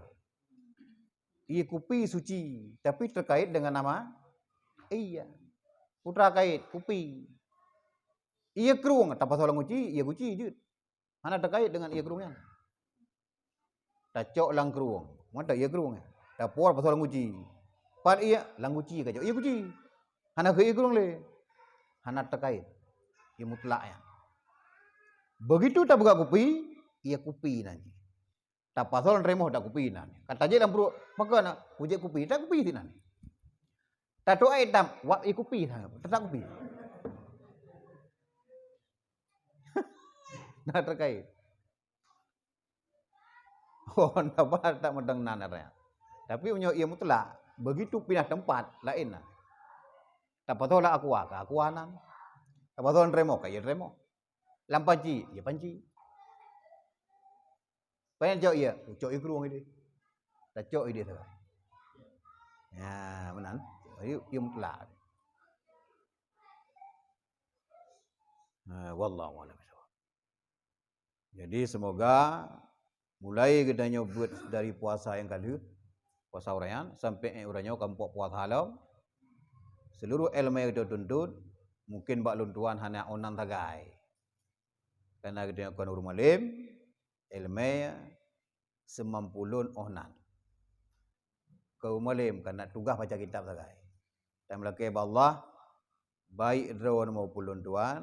Ié kupi suci, tapi terkait dengan nama ié. Putra kait, kupi. Ié krueng, tapasoe lam guci, ié guci jeuet. Hana terkait dengan ié krueng nyan. Tacok lam krueng, mantap ié krueng nyan. Tapasoe lam guci. Pat ié, lam guci kacok ié guci. Hana keu ié krueng lé. Hana terkait. Ié mutlak nyan. Begitu tapeugah kupi, ié kupi nan jih. Tapasoe lam teurimong, that kupi nan. Ka tajak lam pruet, pakon na, kujak kupi, that kupi sinan. Tatuai tam, wab ié kupi, that kupi. Nah, terkait. Oh, napa tak mantong nan artinya. Tapi meunyoe ié mutlak, begitu pindah tempat, laén nan. Tapasoe lam aqua, ka aqua nan. Tapasoe lam teurimong, ka ié teurimong. Lam panci, ié panci. Pajan cok ié, cok ié krueng idéh. Tacok idéh sagai. Ya, meunan. Ié, ié mutlak. Nah, wallahu a'lam bishawab. Jadi, semoga mulai geutanyoe beuet dari puasa nyang ka lheueh, puasa uroe nyan, sampai ék uroe nyoe ka muphom puasa lom, seluruh iéleumé geutanyoe tuntut, mungkin bak lôn tuan hana ôn nan sagai. Karena geutanyoe kon ureuëng malém, iéleumé seumampu lôn ôn nan. Kon ureuëng malém, karena tugaih baca kitab sagai. Dan meulakée bak Allah, baik droe maupun lôn tuan,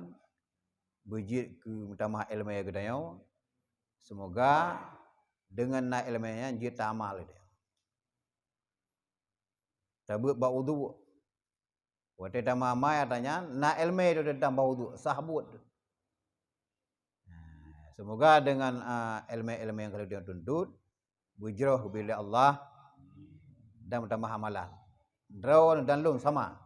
beujeuet keu meutamah iéleumé geutanyoe. Semoga deungon na iéleumé nyan jeuet taamal geutanyoe. Tabeuet bak udhu. Watée tamamai ata nyan, na iéleumé teuh teuntang bak udhu, sah buet. Nah, semoga deungon, a, iéleumé-iéleumé nyang ka lheueh tuntut, beujroh ubé lé Allah dan meutamah amalan. Droe dan lôn sama.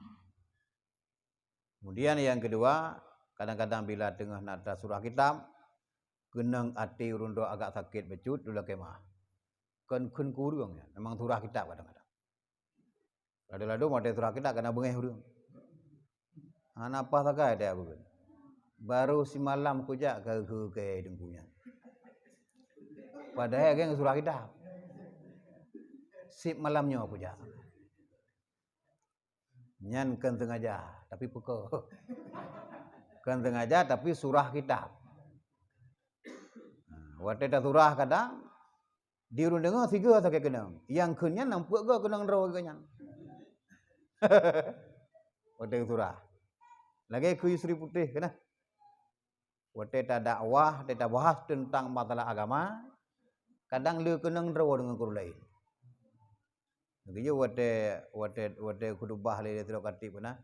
Kemudian nyang keudua, kadang-kadang bila teungoh na tasurah kitab, keunong até ureuëng droe agak sakét bacut, dilakée meu'ah. Kon kheun keu ureuëng nyan, memang surah kitab kadang-kadang. Lado-lado watée surah kitab kana beungéh ureuëng. Hana paih sagai teuh beugeuen. Baru simalam kujak ka keu kée teungku nyan. Padahai geng surah kitab. Sip malam nyoe kujak. Nyan kon sengaja, tapi peuko. Kon sengaja, tapi surah kitab. Nah, watée tasurah kadang, di ureuëng deungoe sigoe sakét keunong. Nyang kheun nyan nyang peuet goe keunong droe geuh nyan. Watée tasurah. Lagée keu Yusri Putéh keunah. Watée tadakwah, watée tabahas teuntang masalah agama, Kadang le keunong droe deungon ureuëng laén. Geuyue watée, watée, watée khutubah lé sidroe khatib na,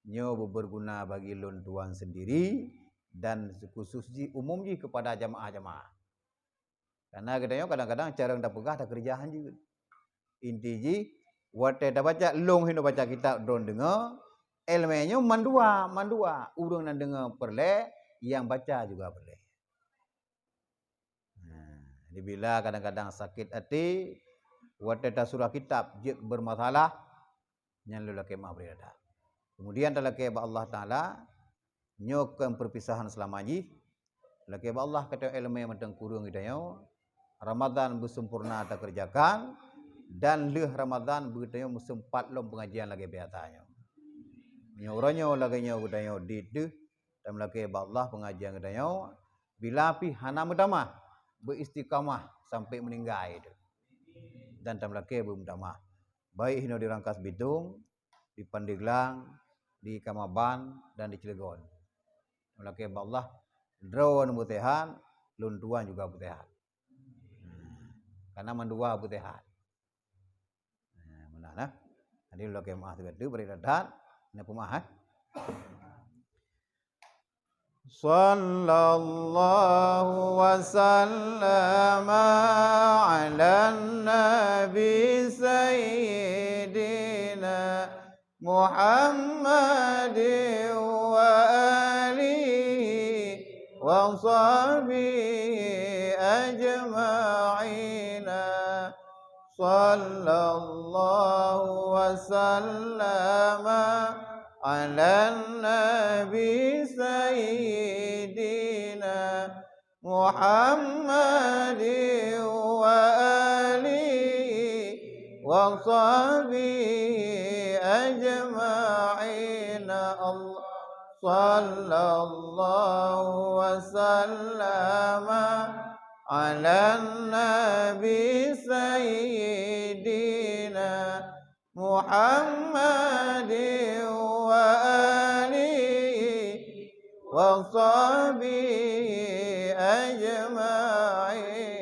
"Nyoe beuberguna bagi lôn tuan sendiri dan khusus jih umum jih kepada jamaah-jamaah." Karena geutanyoe kadang-kadang carông tapeugah takeureuja han jeuet. Inti jih, watée tabaca, lôn hinoe baca kitab droen deungoe, iéleumé nyoe mandua, mandua. Ureuëng nyang deungoe peureulée, nyang baca juga peureulée. Nah, jadi bila kadang-kadang sakét até, watée tasurah kitab jeuet bermasalah, nyan lôn lakée meu'ah bri that. Kemudian talakée bak Allah Taala, nyoe kon perpisahan seulama jih, lakée bak Allah keu tanyoe iéleumé mantong kureueng geutanyoe, Ramadhan beusempurna takeureujakan, dan lheueh Ramadhan beutanyoe meuseumpat lom peungajian lagée biasa nyoe. Meunyoe uroe nyoe lagée nyoe geutanyoe dit deuh, tameulakée bak Allah peungajian geutanyoe, bila pih hana meutamah, beuistiqamah sampai meuninggai teuh. Dan tameulakée beumeutamah, baik hinoe di Rangkas Bitung, di Pandeglang, di Kamaban, dan di Cilegon. Tameulakée bak Allah, droeneuh beuseuhat, lôn tuan juga beuseuhat. Karena mandua beuseuhat. Nah, meunan nah. Jadi lôn lakée meu'ah sigoe teuk bri that-that, na peumeu'ah, eh. Sallallahu wa sallama ala nabi sayyidina Muhammad wa alihi wa sahbihi ajma'ina. Sallallahu wa sallama ala nabi sayyidina Muhammad wa alihi wa sahbihi ajma'in. Allah, sallallahu wa sallama ala nabi sayyidina Muhammad wa alihi wa sahbihi ajma'in.